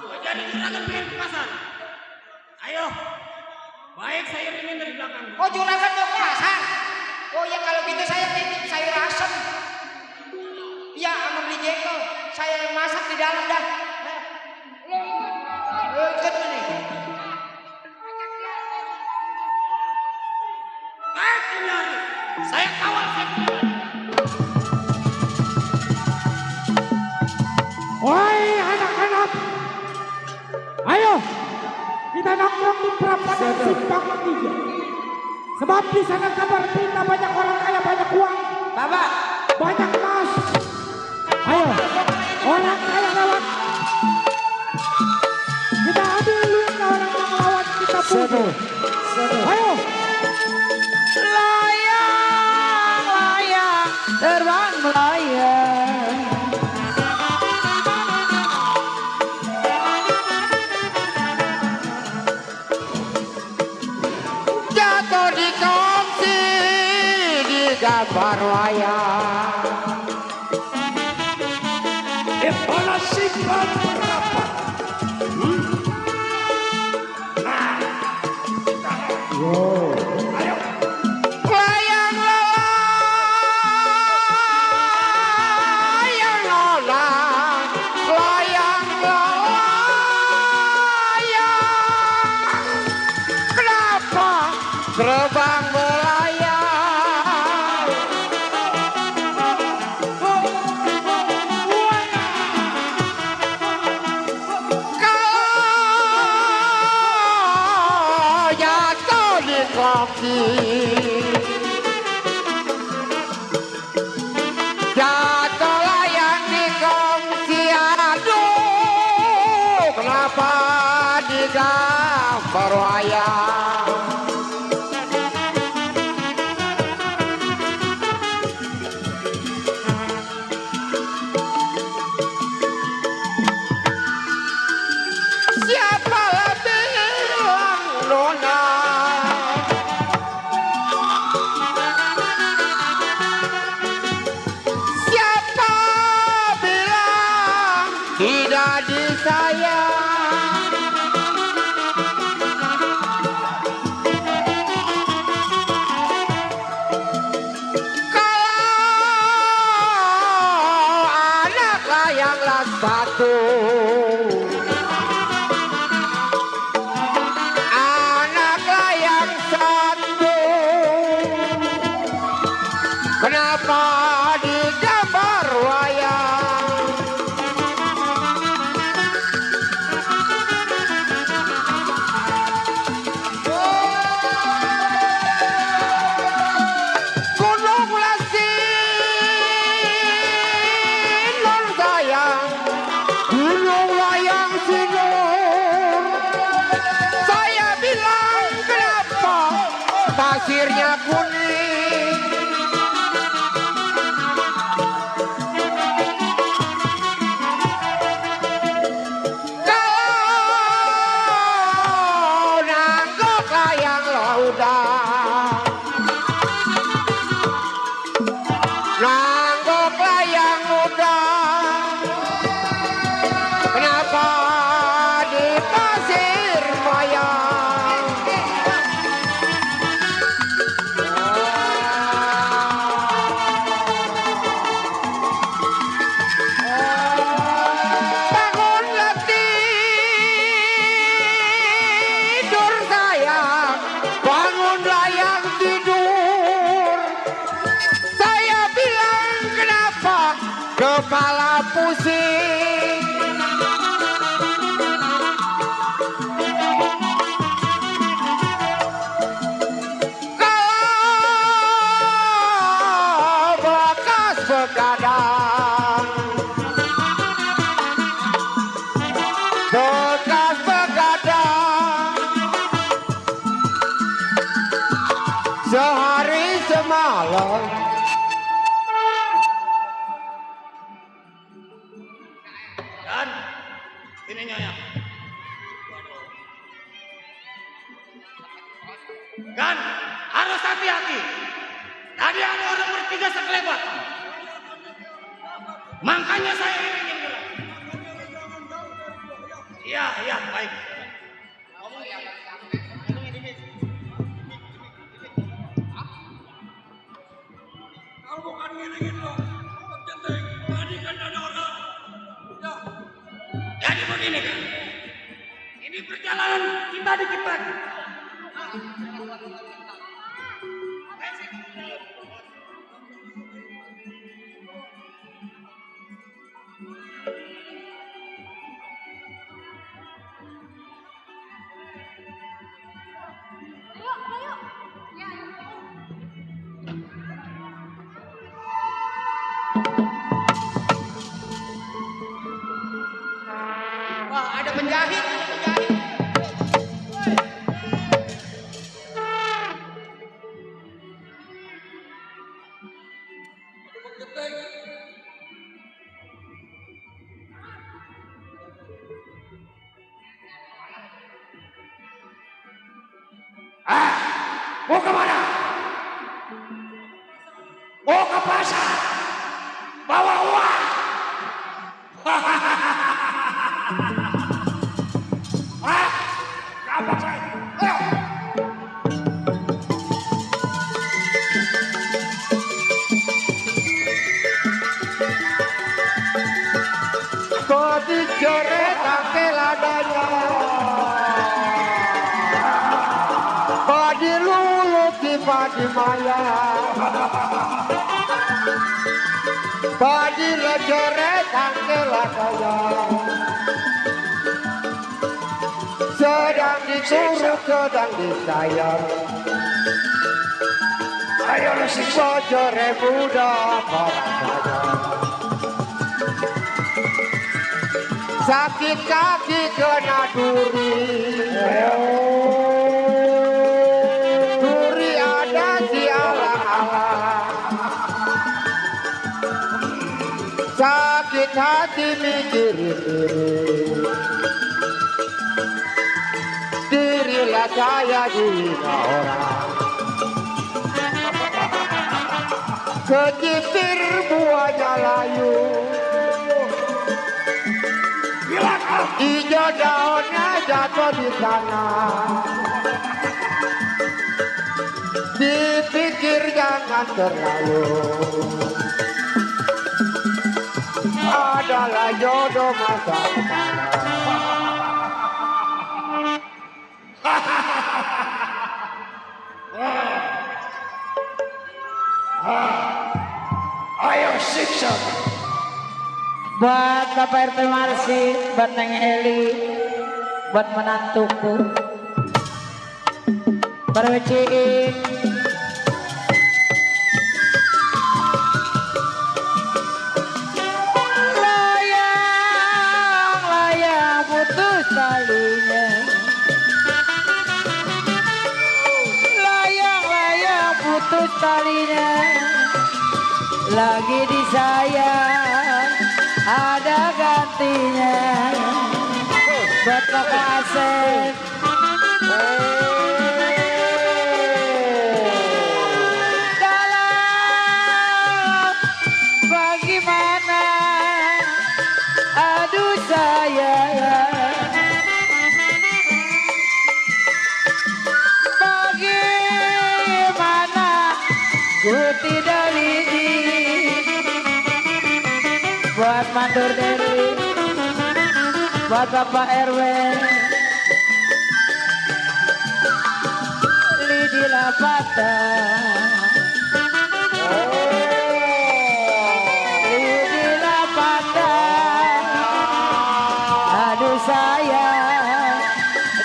Oh,
Jadi juragan pengen ke pasar. Ayo. Baik, saya ingin dari belakang.
Oh juragan mau ke pasar? Oh ya kalau gitu saya titip sayur asem. Iya sama beli jengkol. Saya yang masak di dalam dah. Ikut nih.
Baik, ini hari. Saya kawal, saya punya.
Wahai anak-anak, ayo kita nongkrong di perapatan simpang 3. Sebab di sana kabar berita banyak orang kaya, banyak uang,
Bapak.
banyak emas. Ayo, orang kaya lewat. Kita ambil duit orang yang lawan kita bunuh. Ayo.
Layang, terbang melayang.
gambar wayang.
Di mana sifat berapa? Nah, ayo.
Layang layang lola, layang layang. Kenapa terbang melayang? Kalau jatuh di kaki, jatuh layang di kongsi. Aduh, kenapa di gambar wayang? Siapa bilang nona? Siapa bilang tidak disayang? Kalau anak layanglah satu, anak layang satu, kenapa di gambar wayang? Gunung Lasinun sayang, gunung layang sinur. Saya bilang kenapa pasirnya kuning? Kalau nanggok layang laudan, nanggok layang udan, kenapa di pasir mayang? Bangunlah tidur sayang, bangunlah yang tidur. Saya bilang kenapa kepala pusing? Kalau bekas begadang, bekas begadang, sehari semalam.
Dan ini nyonya. Gan, harus hati-hati. Tadi ada orang bertiga sekelebat. Makanya saya ingin bilang. Iya, iya, baik. Kalau bukan gini-gini loh. Tadi kan ada orang. Jadi begini kan. Ini perjalanan kita dikit lagi.
Ayo, ayo. Ya,
Wah, ada penjahit, ada penjahit.
Mau kemana? pasar, bawa uang. Hah? Apa saya? Ayo.
Kodi coret ake ladanya, kodi lulut di padi maya, kodi coret ake ladanya, sedang disuruh sedang disayang.
Ayo lu siksa.
Bojore muda parasanya, sakit kaki kena duri, duri ada di alang-alang, sakit hati mikirin dirilah saya dihina orang, kecipir buahnya layu, hijau daunnya jatuh di tanah, dipikir jangan terlalu, adalah jodoh masa depan.
Ayo siksa.
Buat Bapak RT Marsi, buat Neng Eli, buat menantuku, berweciin. Layang putus talinya, layang putus talinya, lagi disayang ada gantinya. Buat Koko Asep, dalam bagaimana, aduh sayang, bagaimana ku tidak izin. Buat Mandur Dewi, buat Bapak RW, Lidi Lapata, Lidi Lapata, aduh sayang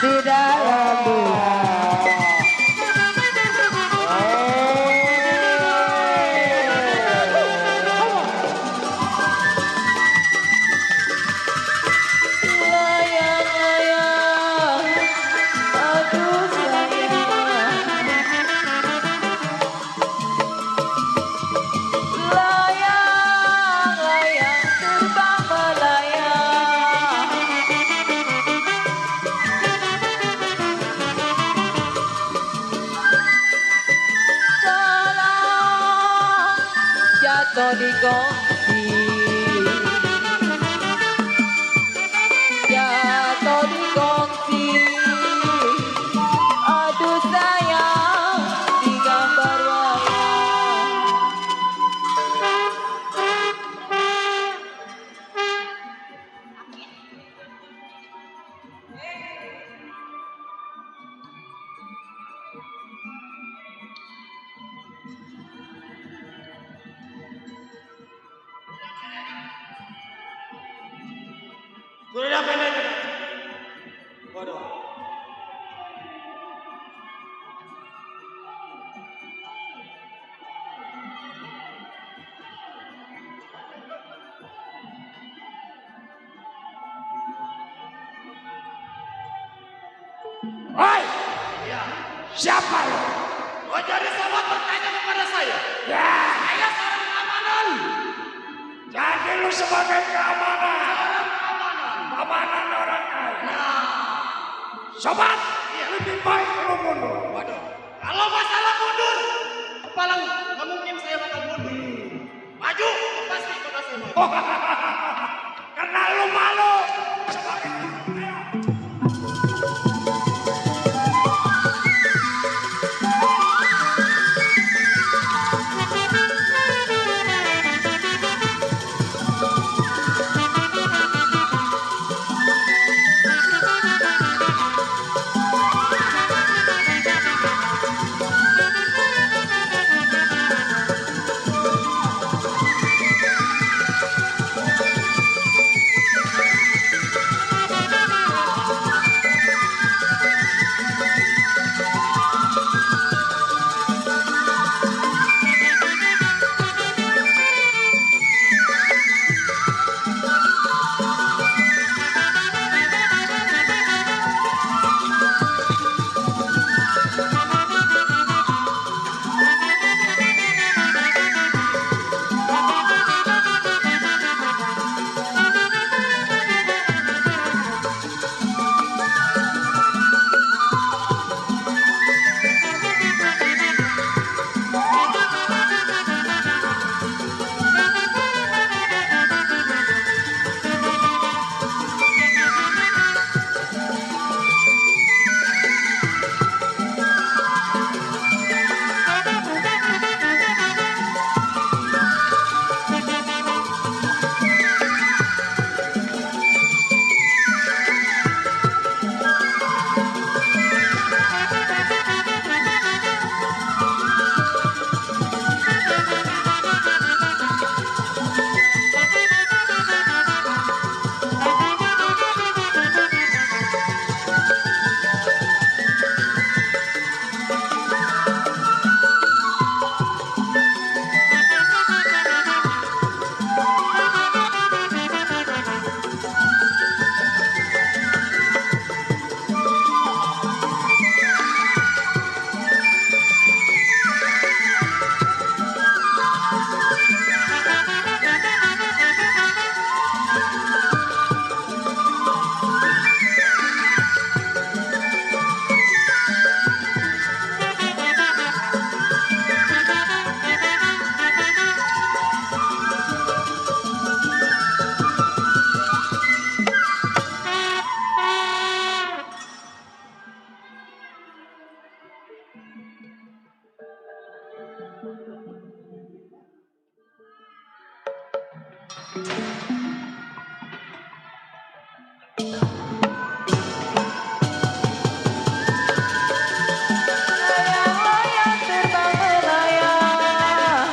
di dalam bulan. Jatuh di gongsi, jatuh di gongsi, aduh sayang di gambar wayang.
Sudah pendek. Waduh.
Hai, siapa lo? Kau jadi sahabat bertanya kepada saya? Ya, saya seorang keamanan. Jadi lu sebagai keamanan. Keamanan orang kaya. Sobat, lebih baik lu mundur.
Waduh. Kalau masalah mundur, kepala nggak mungkin saya bakal mundur.
Karena lu malu.
Layang-layang terbang melayang,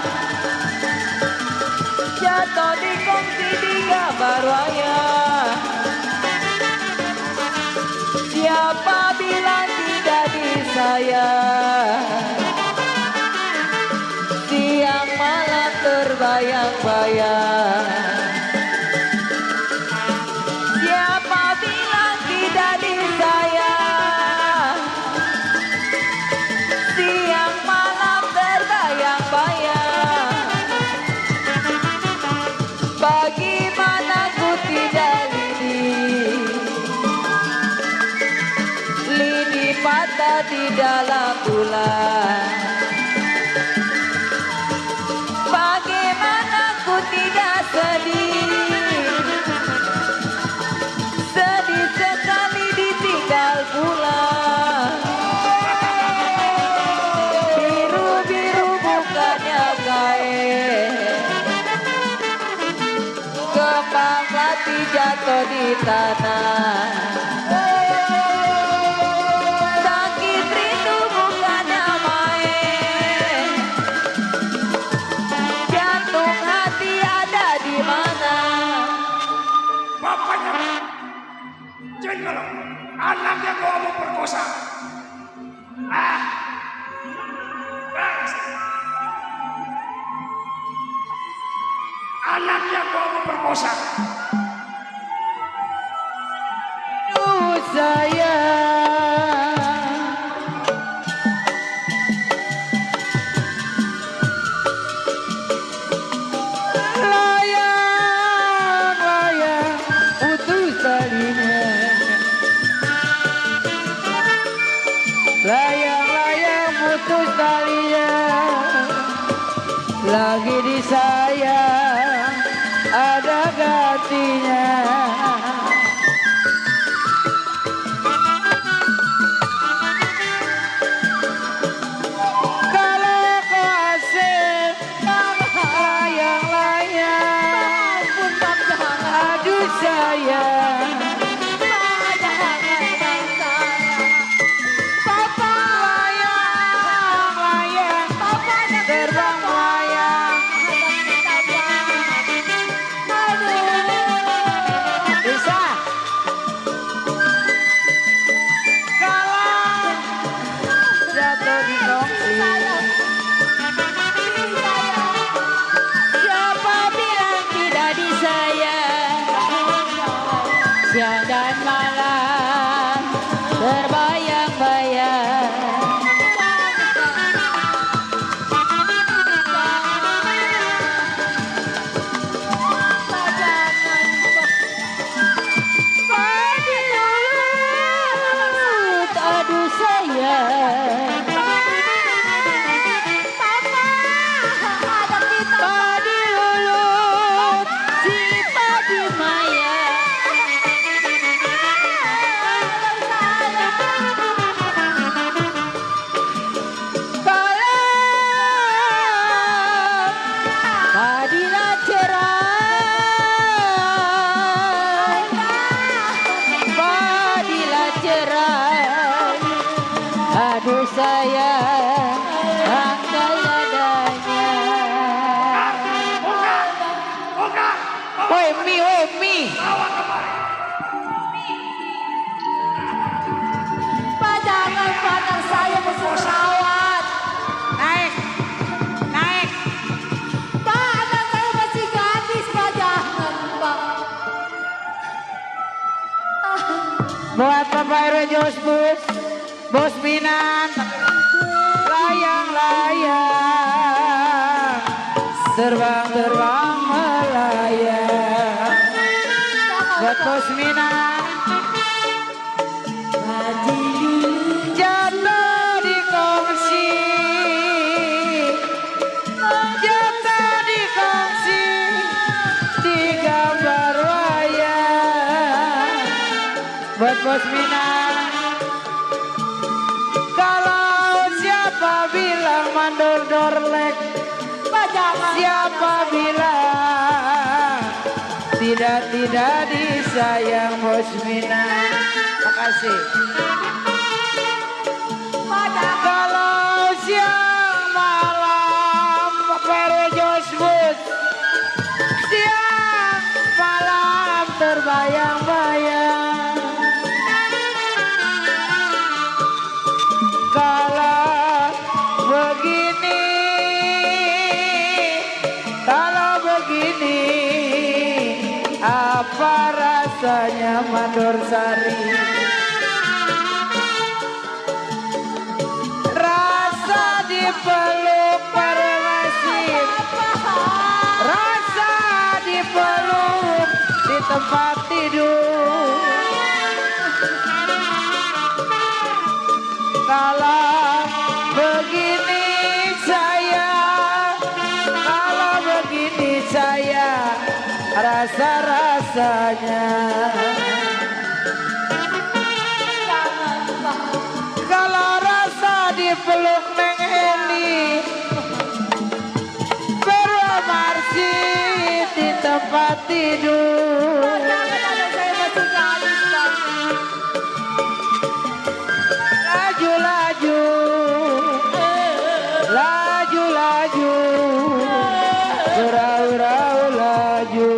jatuh di kongsi di gambar wayang. Siapa bilang tidak disayang? Siang malam terbayang-bayang. Siapa bilang tidak disayang? Siang malam terbayang-bayang. Bagaimana ku tidak lidi patah di dalam bulan. Bagaimana ku tidak sedih, sedih sekali ditinggal pulang. Biru-biru bukannya kain, kembang melati jatuh di tanah. Sakit rindu bukannya main, jantung hati ada di mana?
Bapaknya jengkel, anaknya gua mau perkosa. Anaknya gua mau perkosa.
Sayang, layang-layang putus talinya, layang-layang putus talinya, lagi disayang. hatinya. Kalau kau asik layang-layang, aduh sayang. Terbang layang, bisa. Kalau jatuh di kongsi, siapa bilang tidak disayang? Siang dan malam terbayang-bayang. Aduh sayang, padi lulut, si padi maya. Kalau padilah cerai, padilah cerai. Aduh sayang, angkai adanya. Woi Mi,
Pak jangan pandang saya musuh pesawat.
Naik.
Pak anak saya masih gadis Pak jangan Pak.
Buat Bapak RW Josbus, Bos Minan, layang-layang, terbang-terbang melayang. Buat Bos Minan, jatuh di kongsi, jatuh di kongsi, di gambar wayang. Buat Bos Minan, kalau siapa bilang mandor dorlek, siapa bilang tidak disayang Bos Minan. Makasih. Kalau siang malam Pere Josbus, siang malam terbayang-bayang. Kalau begini, apa rasanya Mandor Sari? Rasa dipeluk permasin, rasa dipeluk di tempat tidur. Kalau begini saya rasa-rasanya. Kalau rasa dipeluk Neng Eli, bermarsi di tempat tidur. Laju-laju, laju-laju, berau-rau laju.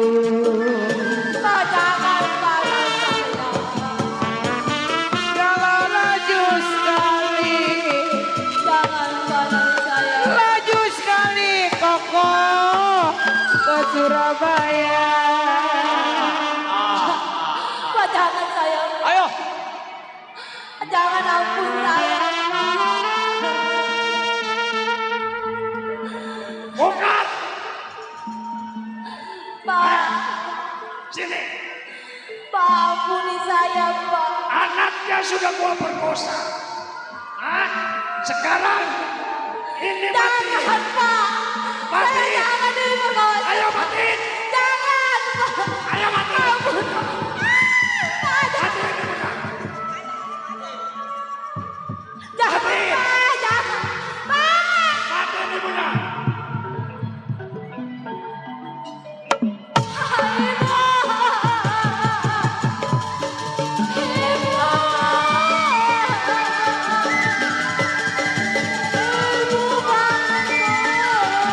Kalau laju sekali, laju sekali kokoh ke Surabaya.
Pak jangan saya.
Ayo.
Jangan ampun saya.
Bukan.
Pak,
Sini.
Pak ampuni saya Pak.
Anaknya sudah gua perkosa. Hah? Sekarang ini mati.
Jangan Pak.
Mati.
Saya jangan diperkosa.
Ayo mati.
Jangan Pak.
Ayo
Jangan, Pak, jangan. Pak.
Matiin ibunya.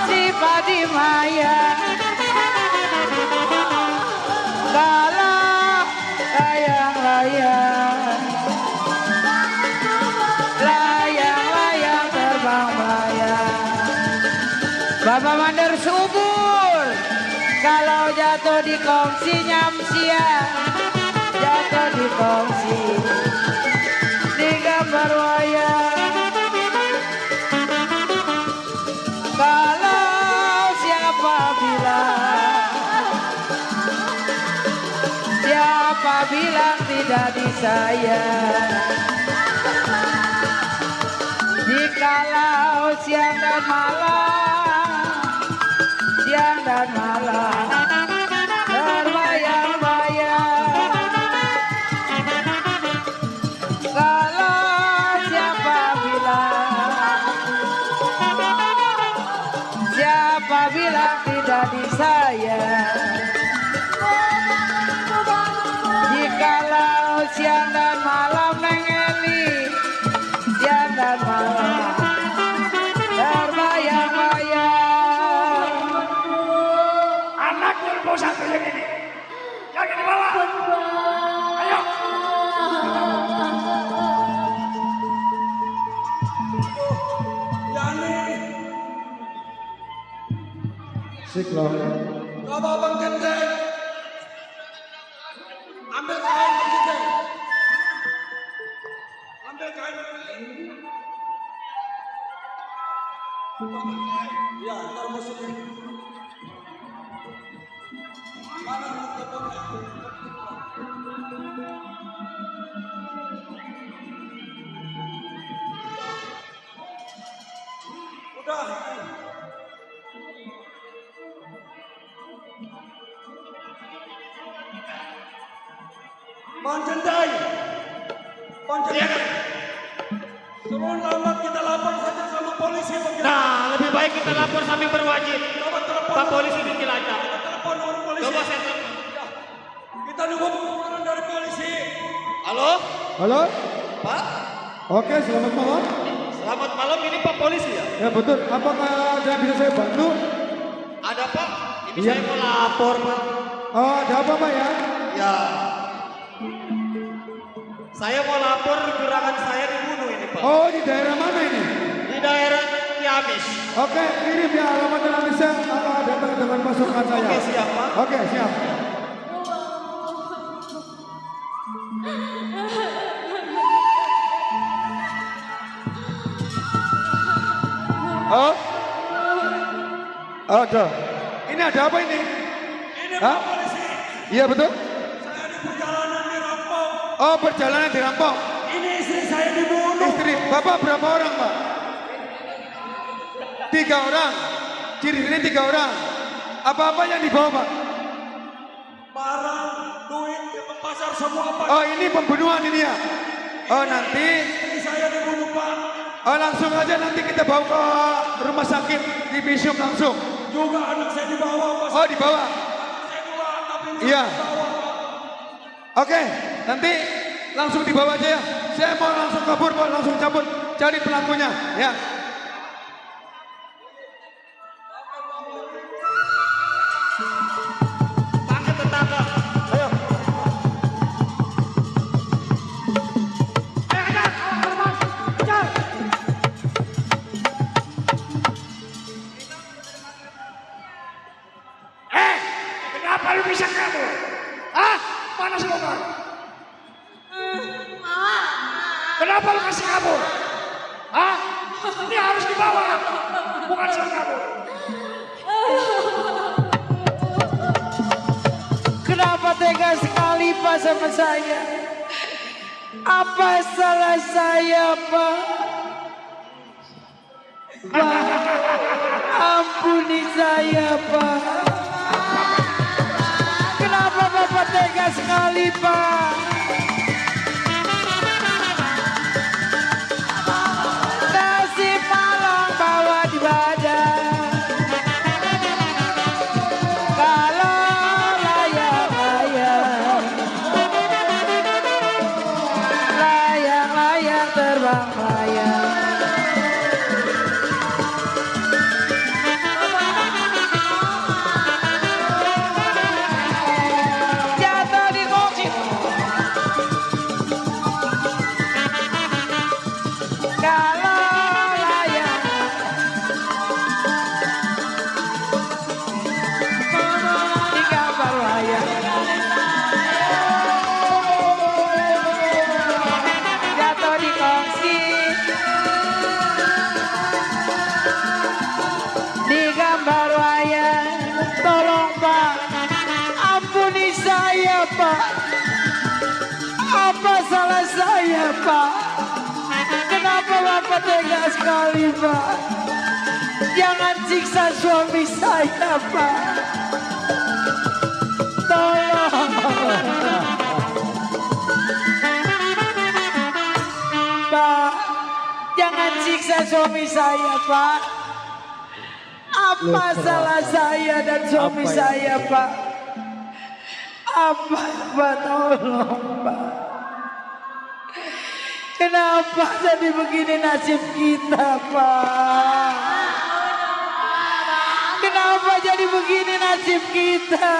Si Padi Maya kalau layang-layang layang-layang terbang bayang Bapak Mandor subur kalau jatuh di kongsi nyamsia jatuh di kongsi di gambar wayang kalau siapa bilang tidak disayang jikalau siang dan malam terbayang-bayang kalau siapa bilang tidak disayang jikalau siang dan malam Neng Eli siang dan malam terbayang-bayang
Anak yang bawa satu yang ini. Yang ini bawa. Ayo.
Siklon.
Coba Bang Gendeng. Ambil kain Bang Gendeng. Ambil kain. Ya, ntar masukin. Mana teleponnya? Udah. Bang Jendai. Bang Jendai. Sebelum lama kita lapor saja sama polisi Bang Jendai.
Nah, lebih baik kita lapor sambil berwajib.
Coba telepon.
Pak polisi di Cilacap.
Kita telepon orang polisi.
Coba saya telepon.
Kita nunggu pengumuman dari polisi.
Halo?
Halo?
Pak?
Oke, selamat malam.
Selamat malam, ini Pak polisi ya?
Ya betul, apakah ada yang bisa saya bantu?
Ada Pak? Ini
Iya.
saya mau lapor Pak.
Oh, ada apa Pak ya?
Ya. Saya mau lapor gerangan saya dibunuh ini Pak.
Oh, di daerah mana ini?
Di daerah Ciamis.
Oke, kirim ya alamat Indonesia, datang dengan pasukan saya.
Oke, siap Pak.
Oke, siap. Oh? Ada. Ini ada apa ini?
Ini
Hah?
Pak polisi.
Iya betul.
Saya di perjalanan dirampok.
Oh, perjalanan dirampok.
Ini istri saya dibunuh.
Istri, Bapak berapa orang Pak? 3 orang. Ciri ini 3 orang. Apa-apa yang dibawa Pak?
Barang, duit, ke pasar semua Pak.
Oh, ini pembunuhan ini ya? Oh, nanti.
Istri saya dibunuh Pak.
Oh, langsung aja nanti kita bawa ke rumah sakit di Bisum langsung.
Juga anak saya dibawa Pak.
Oh, dibawa.
Saya juga tapi
Iya.
dibawa Pak.
Oke, nanti langsung dibawa aja ya. Saya mau langsung kabur Pak, langsung cabut cari pelakunya ya.
Panggil tetangga. Ayo.
Kenapa lu bisa kabur? Hah? Mana si Bogor? Kenapa lu kasih kabur? Hah? Ini harus dibawa. Bukan saya kabur.
Kenapa tega sekali Pak sama saya? Apa salah saya Pak? Pak, ampuni saya Pak. Kenapa Bapak tega tega sekali Pak. Nasi malam bawa di badan. Kalau layang-layang, layang-layang terbang layang. Jatuh di koki. Kalau layang di gambar layang. Jatuh di kongsi di gambar wayang. Tolong Pak, ampuni saya Pak. Apa salah saya Pak? Kenapa Bapak tega sekali Pak? Jangan siksa suami saya Pak. Tolong Pak, jangan siksa suami saya Pak. Apa salah saya dan suami saya Pak? Apa Pak, tolong Pak. Kenapa jadi begini nasib kita Pak? Kenapa jadi begini nasib kita?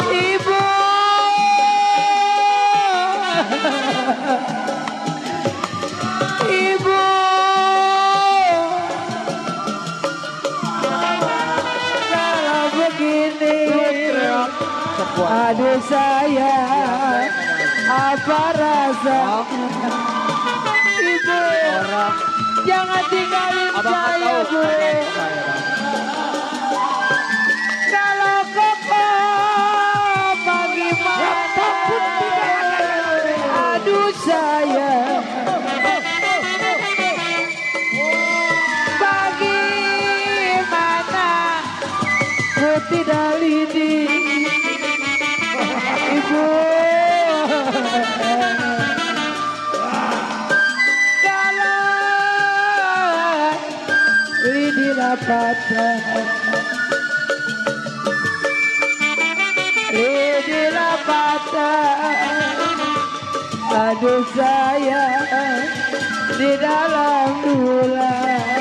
Ibu, Ibu, kalau begini, aduh saya, apa rasa? Ibu, jangan tinggalin saya Bu. Kalau koko bagaimana? Aduh saya, bagaimana? Ku tidak lidi, Ibu. Kalau lidi dapat, lidi dapat. Aduh saya di dalam bulan.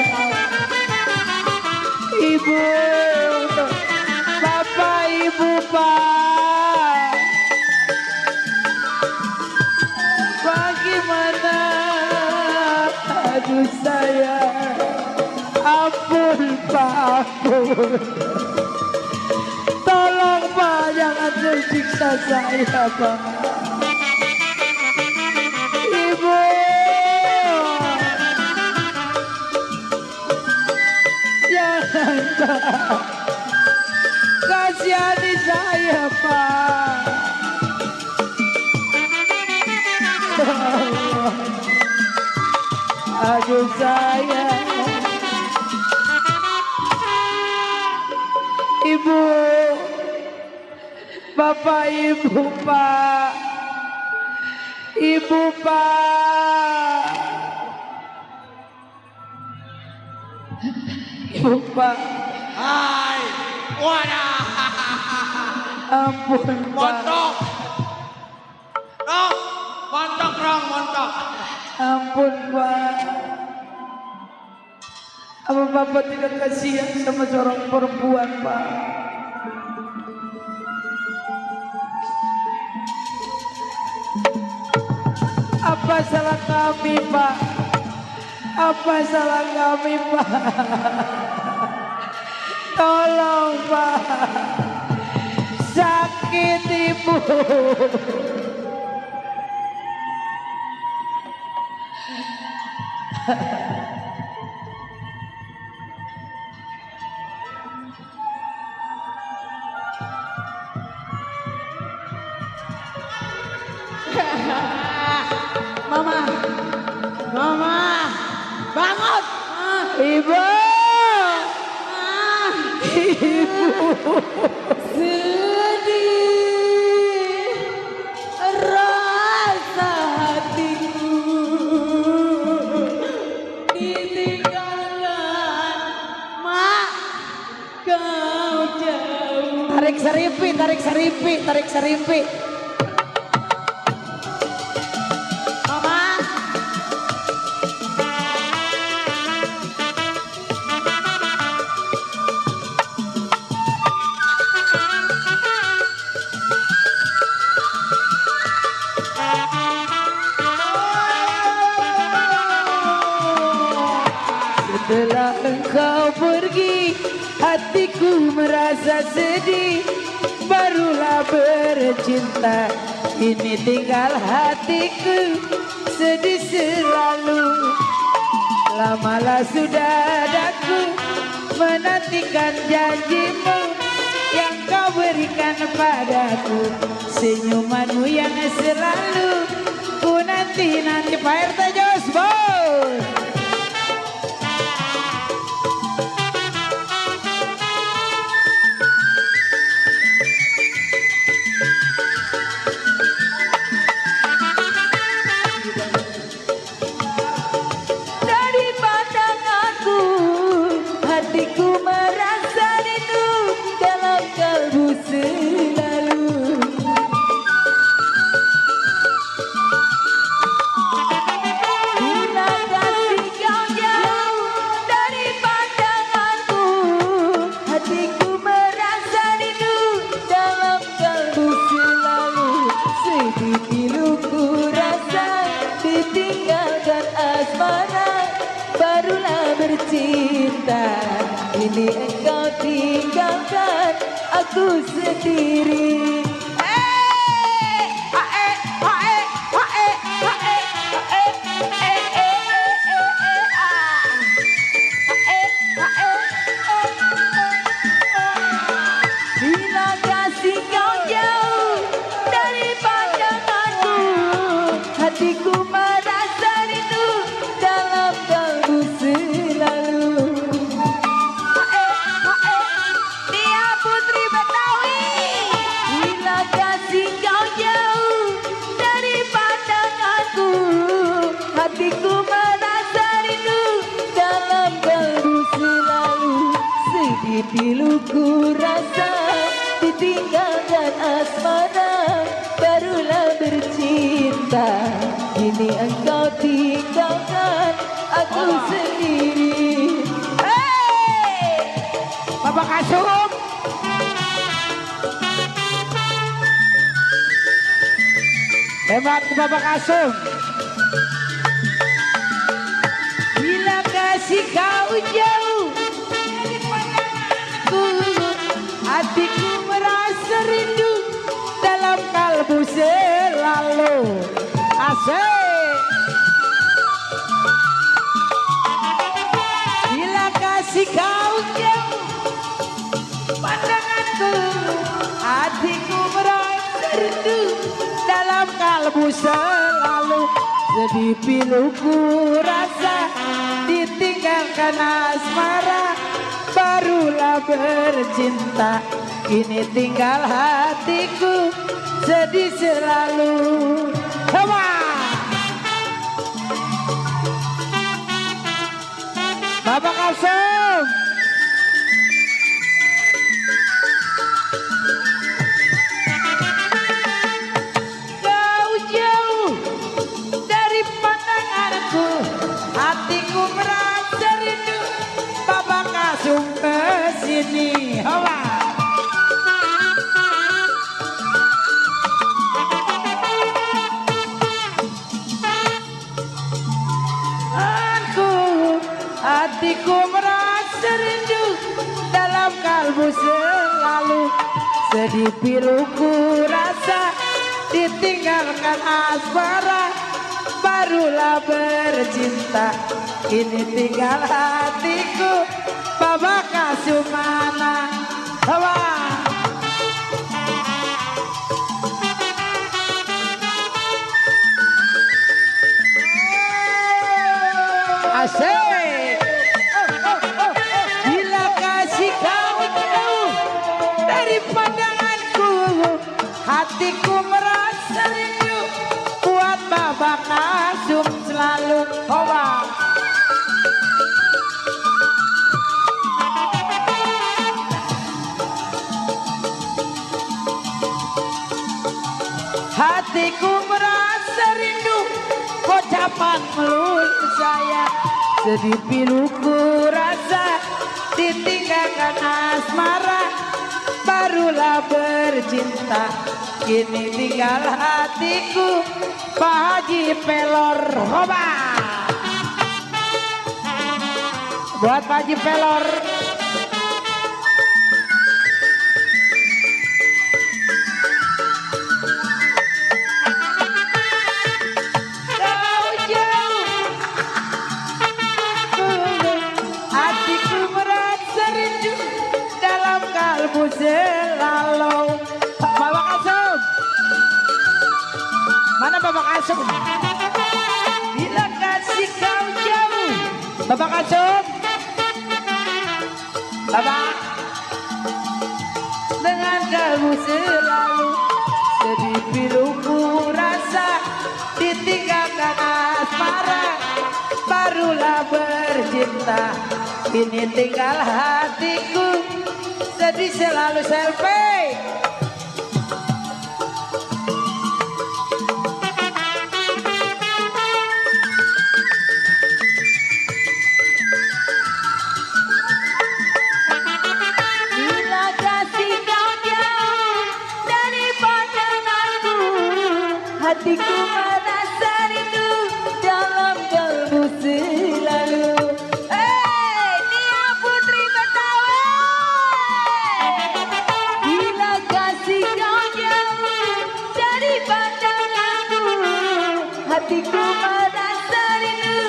Ibu, Bapak, Ibu, Pak, bagaimana? Aduh saya, ampun Pak, ampun. Tolong Pak, jangan tersiksa saya Pak. Ibu, jangan Pak, kasihani saya Pak. Aduh saya, Ibu, Bapak, Ibu, Pak, Ibu, Pak, Ibu, Pak,
Hai, wadah,
ampun Pak.
montok, rong, montok.
Ampun Pak. Apa Bapak tidak kasihan sama seorang perempuan Pak? Apa salah kami Pak? Apa salah kami Pak? Tolong Pak. Sakit Ibu.
Mama, bangun.
Ibu. Sedih rasa hatiku ditinggalkan mak kau jauh. Tarik seripi, tarik seripi, tarik seripi. Mama. Setelah engkau pergi, hatiku merasa sedih. Barulah bercinta, ini tinggal hatiku sedih selalu. Lamalah sudah daku menantikan janjimu yang kau berikan padaku, senyumanmu yang selalu ku nanti Pak RT Jos Bos. Ini engkau tinggalkan aku sendiri. Bila kasih kau jauh dari pandanganku, hatiku merasa rindu dalam kalbu selalu. Hatiku merasa rindu dalam kalbu selalu. Sedih piluku rasa ditinggalkan asmara, barulah bercinta. Ini engkau tinggalkan aku sendiri. Hey! Bapak Kasum. Hebat Bapak Kasum. Bila kasih kau jauh dari pandanganku, hatiku merasa rindu dalam kalbu selalu. Asik. Bila kasih kau jauh pandanganku, hatiku merasa rindu dalam kalbu selalu. Sedih piluku rasa ditinggalkan asmara, barulah bercinta. Kini tinggal hatiku sedih selalu. Coba Bapak Kasum. Hatiku merasa rindu, Bapak Kasum kesini. Hola. Hatiku merasa rindu dalam kalbu selalu. Sedih piluku rasa ditinggalkan asmara, barulah bercinta. Ini tinggal hatiku, Bapak Kasum mana? Asik. Bila kasih kau jauh hatiku merasa rindu buat babak asum selalu hoba. Hatiku merasa rindu ucapan mulut saya, sedih piluku rasa ditinggalkan asmara, barulah bercinta kini tinggal hatiku Pak Haji Pelor hoba. Buat Pak Haji Pelor. Selalu Bapak Kasum, mana Bapak Kasum? Bila kasih kau jauh, Bapak Kasum, Bapak, dengan kamu selalu sedih piluku rasa ditinggalkan asmara, barulah bercinta ini tinggal hatiku sedih selalu selfie.
Bila kasih kau jauh dari pandanganku, hatiku merasa rindu dalam kalbu selalu. Nia Putri Betawi. Bila kasih kau jauh dari pandanganku, hatiku merasa rindu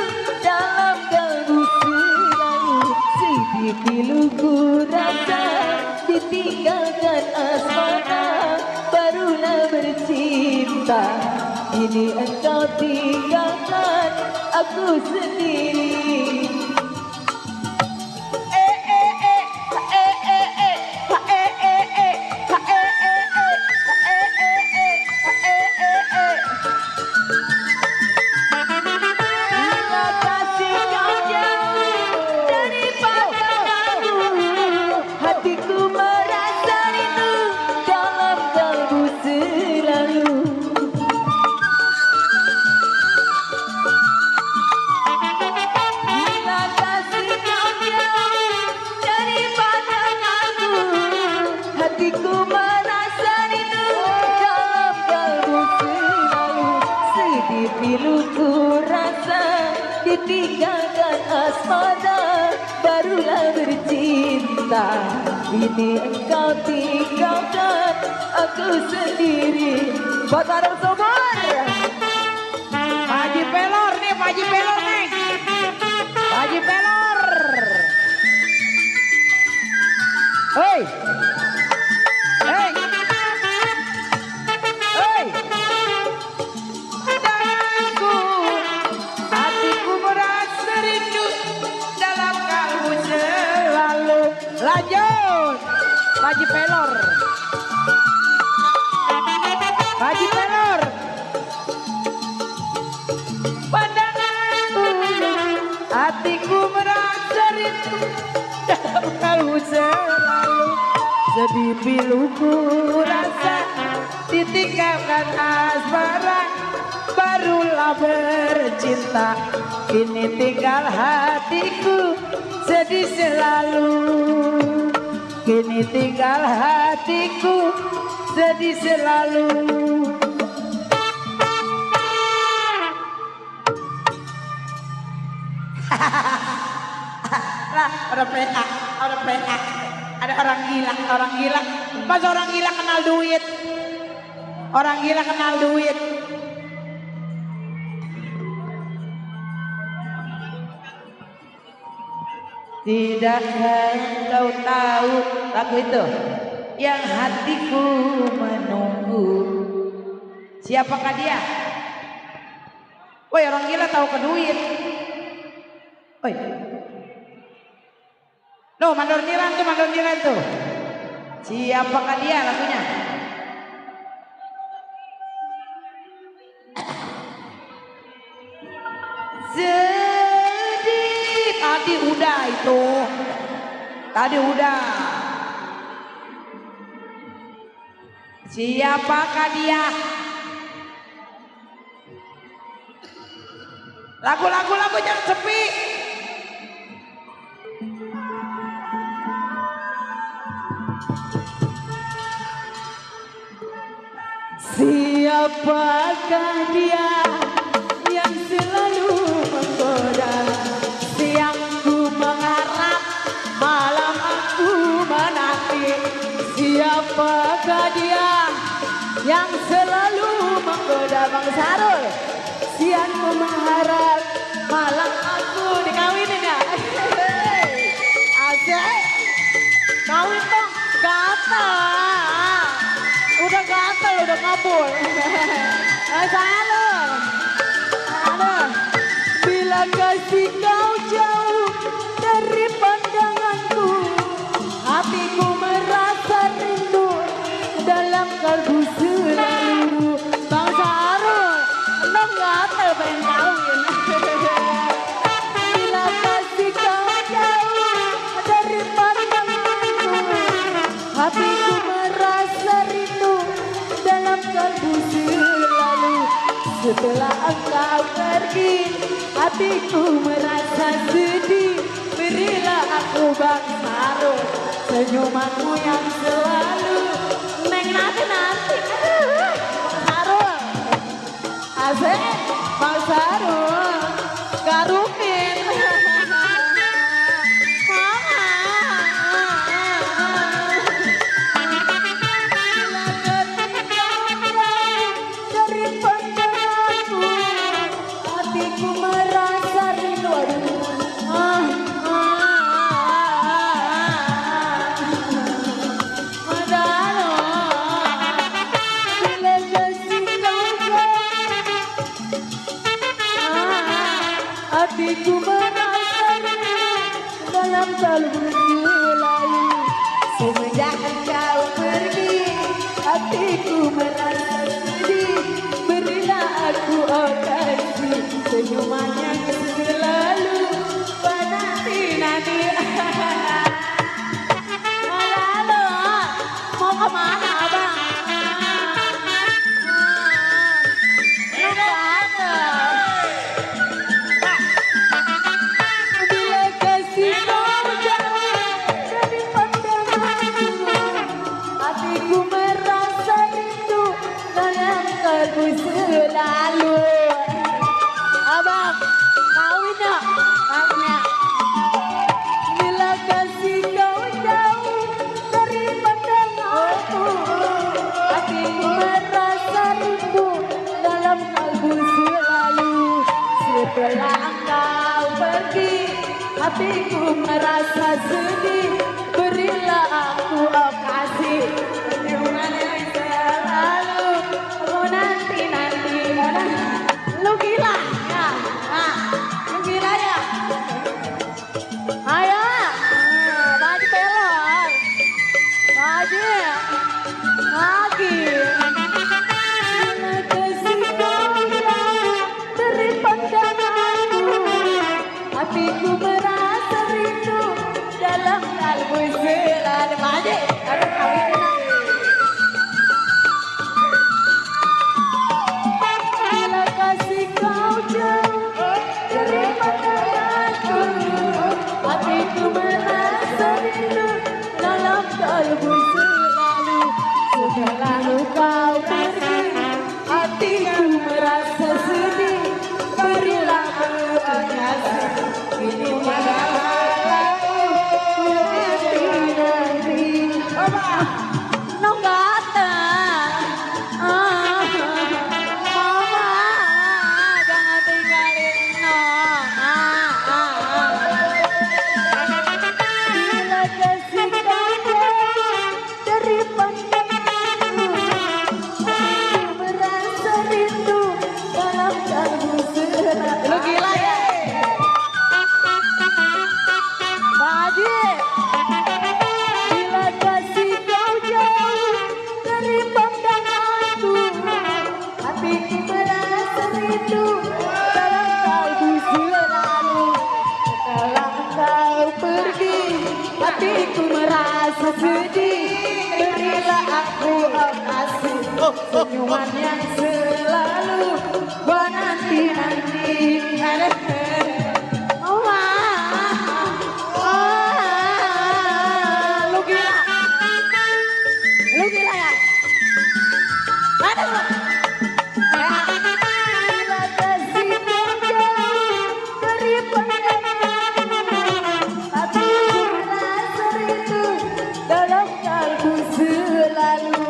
dalam kalbu selalu. Sedih piluku rasa ditinggalkan asmara, barulah bercinta ini engkau tinggalkan aku sendiri. Bila kasih kau jauh dari pandanganku, hatiku merasa rindu dalam kalbu selalu. Bila kasih kau jauh dari pandanganku, hatiku merasa rindu dalam kalbu selalu. Sedih piluku rasa ditinggalkan asmara, barulah bercinta ini engkau tinggalkan aku sendiri. Buat Arab Sobar
Pak Haji Pelor nih, Pak Haji Pelor nih, Pak Haji Pelor. Hei, hei, hei. Denganku, hatiku merasa rindu dalam kalbu selalu. Lanjut, Pak Haji Pelor, Pak Haji Pelor. Pandanganku, hatiku merasa rindu dalam kalbu selalu. Sedih piluku rasa ditinggalkan asmara, barulah bercinta ini tinggal hatiku sedih selalu. Kini tinggal hatiku sedih selalu. Lah, ada PA, ada orang gila. Pas orang gila kenal duit. Orang gila kenal duit. Tidakkah kau tahu lagu itu yang hatiku menunggu? Siapakah dia? Woi, orang gila tahu ke duit. Woi. No, Mandor Nilan tuh. Siapakah dia lagunya? Tadi udah itu. Tadi udah. Siapakah dia? Lagu jangan sepi. Siapakah dia yang selalu menggoda? Siang ku mengharap, malam aku menanti. Siapakah dia yang selalu menggoda? Bang Sarul. Siang ku mengharap, malam aku dikawinin ya. Asik. Kawin dong, gatal. Udah gatal, udah kabur. Salur. Aduh. Bila kasih kau jauh dari pandanganku, hatiku merasa rindu dalam kalbu selalu. Bang Sarul, lo gatal pengen kawin. Bila kasih kau jauh dari pandanganku, hatiku merasa rindu dalam kalbu selalu. Setelah engkau pergi, hatiku merasa sedih. Berilah aku Bang Sarul senyumanmu yang selalu. Neng nanti. Bang Sarul. Asik. Bang Sarul. Garukin. Hatiku merasa rindu dalam kalbu selalu. Semenjak engkau pergi, hatiku merasa sedih. Berilah aku okasi senyuman yang selalu. Nanti. Lalu mau kemana abang? Selalu abang kawin ya kawinnya. Bila kasih kau jauh dari pandanganku, hatiku merasa rindu dalam kalbu selalu. Setelah engkau pergi, hatiku merasa sedih. Berilah aku okasi senyuman yang selalu. Aku nanti. Lu gila ya? Lu gila ya? Ayo, baju pelor, baju lagi. Bila kasih kau jauh dari pandanganku, hatiku merasa rindu dalam kalbu senyuman yang selalu gua nanti-nanti. Oh, lu gila. Lu gila ya? Aduh. Bila kasih panjang dari pandangan, tapi rasa rindu dalam kalbu selalu.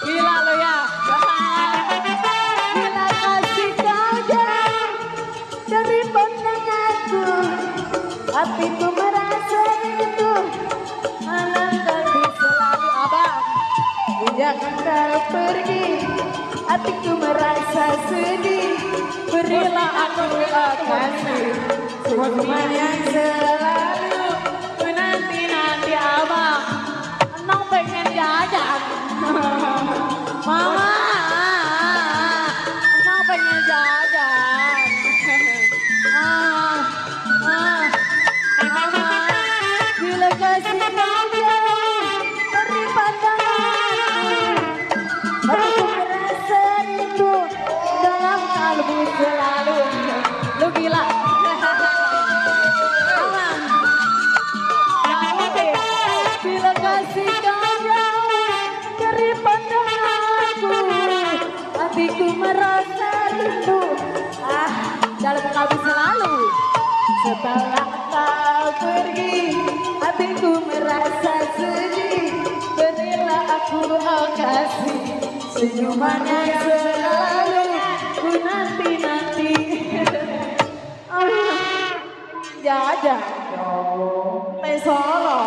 Gila lo ya. Bila kasih kau jauh dari pandanganku, hatiku merasa rindu dalam kalbu selalu. Abang, jangan kau pergi, hatiku merasa sedih. Berilah aku kasih senyuman yang selalu menanti-nanti. Abang, Enong pengen jajan. Mama, Enong pengen jajan. Mama, bila kasih kau jauh dari pandanganku, hatiku merasa rindu dalam kalbu selalu. Lu gila. Aman. Bila kasih kau jauh dari pandanganku, hatiku merasa rindu dalam kalbu selalu. Setelah kau pergi, hatiku merasa sedih. Berilah aku kasih senyuman yang selalu ku nanti-nanti. Jajan teh Solo.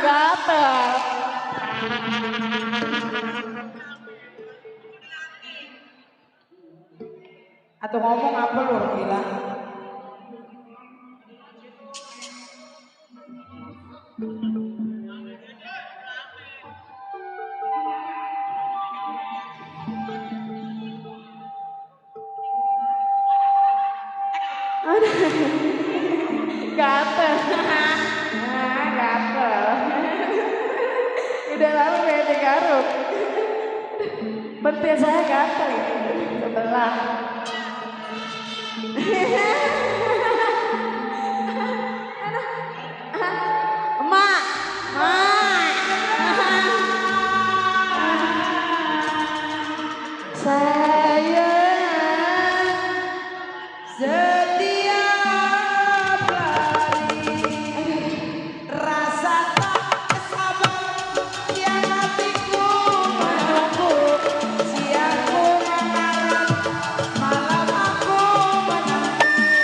Gatel. Atau ngomong apa lu gila? Gatel. Gatel. Udah lalu bete garuk. Betul saya gatel sebelah. Emak, sayang setiap hari rasa tak sabar yang hatiku menunggu. Siang ku mengharap, malam aku menanti.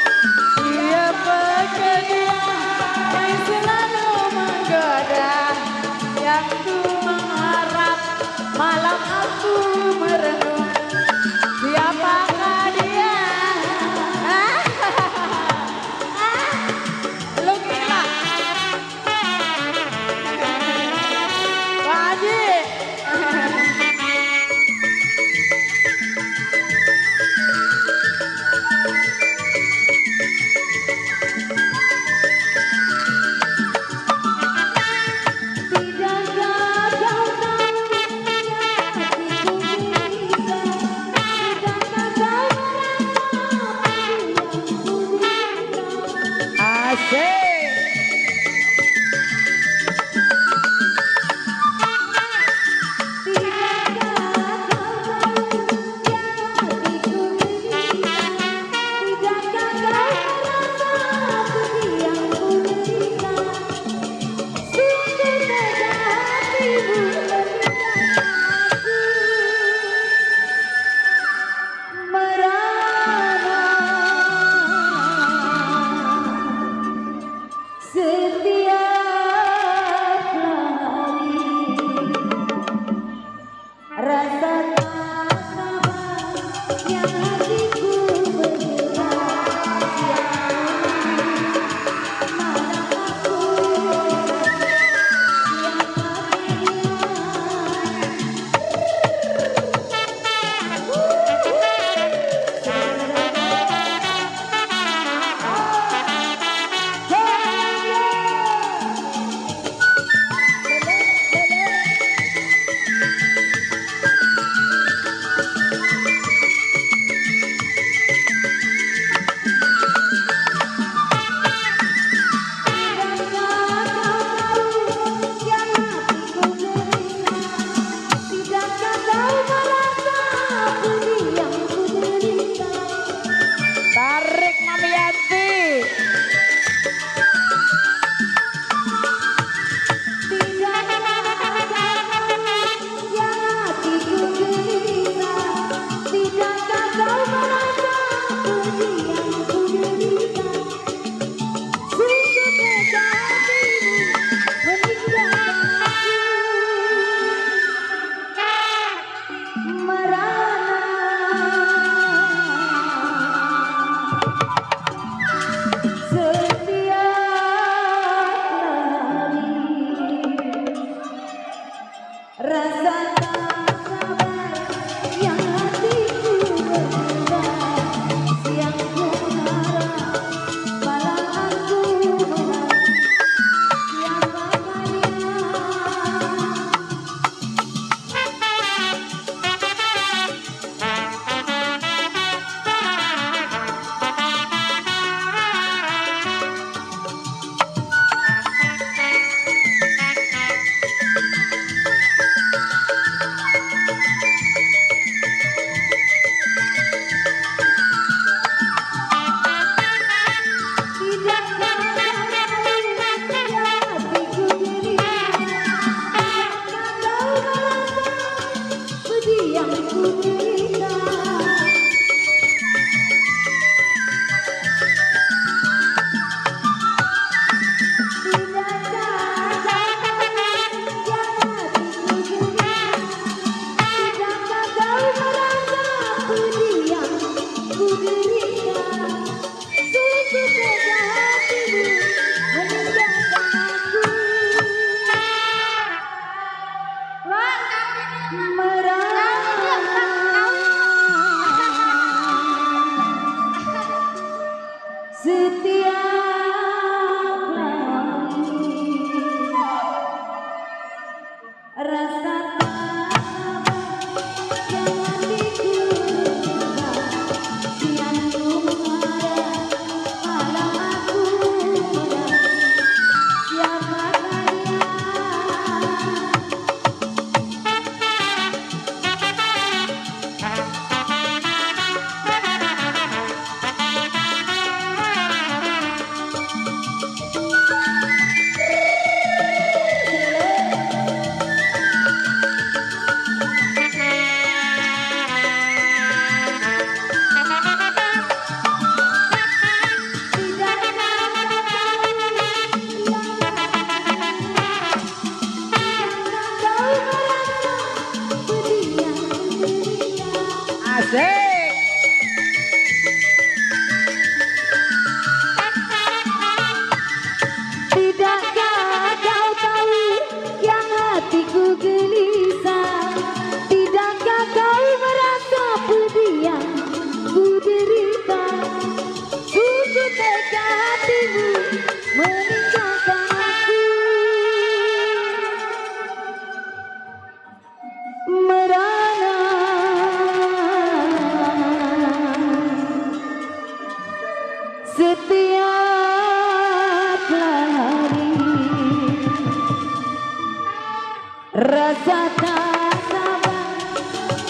Rasa tak sabar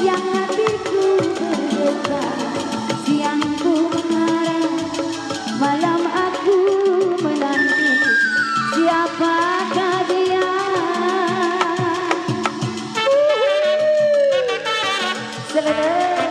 yang hatiku berduka, siang ku mengharap, malam aku menanti, siapakah dia? Selesai.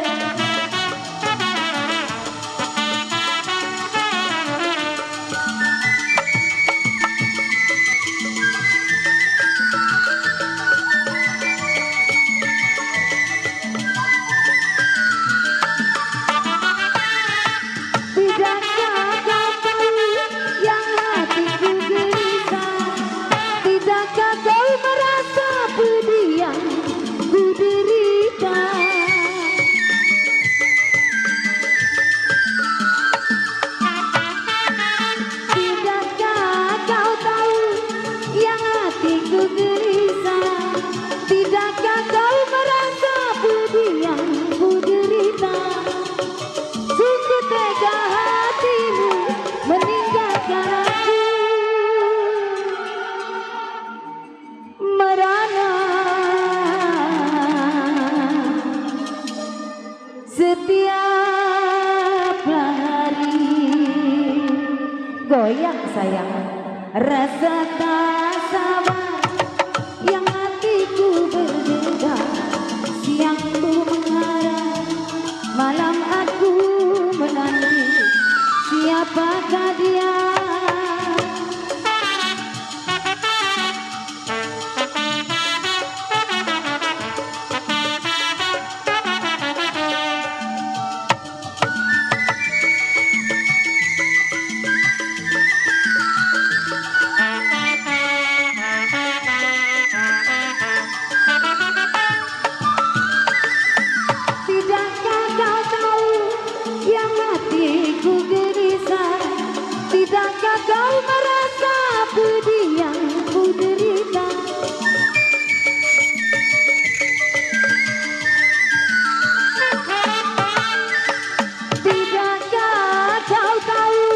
Setiap hari goyang sayang, rasa tak sabar yang hatiku berdebar, siang ku mengharap, malam aku menanti, siapakah dia? Tidakkah kau merasa pedih yang ku derita? Tidakkah kau tahu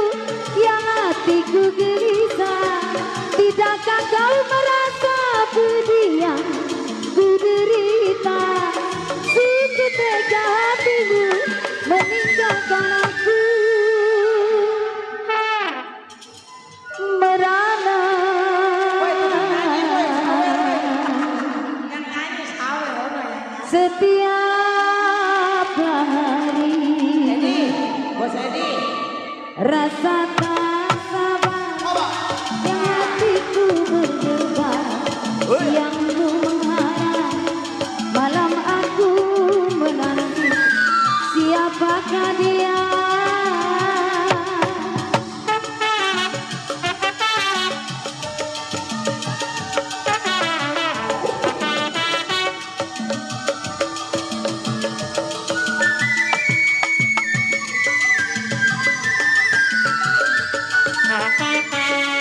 yang hatiku gelisah? Tidakkah kau merasa pedih yang ku derita? Sungguh tega hatimu meninggalkan aku. Setiap hari
Bos Edi.
rasa tak sabar yang hatiku berdebar, siang ku mengharap, malam aku menanti, siapakah dia?
Thank you.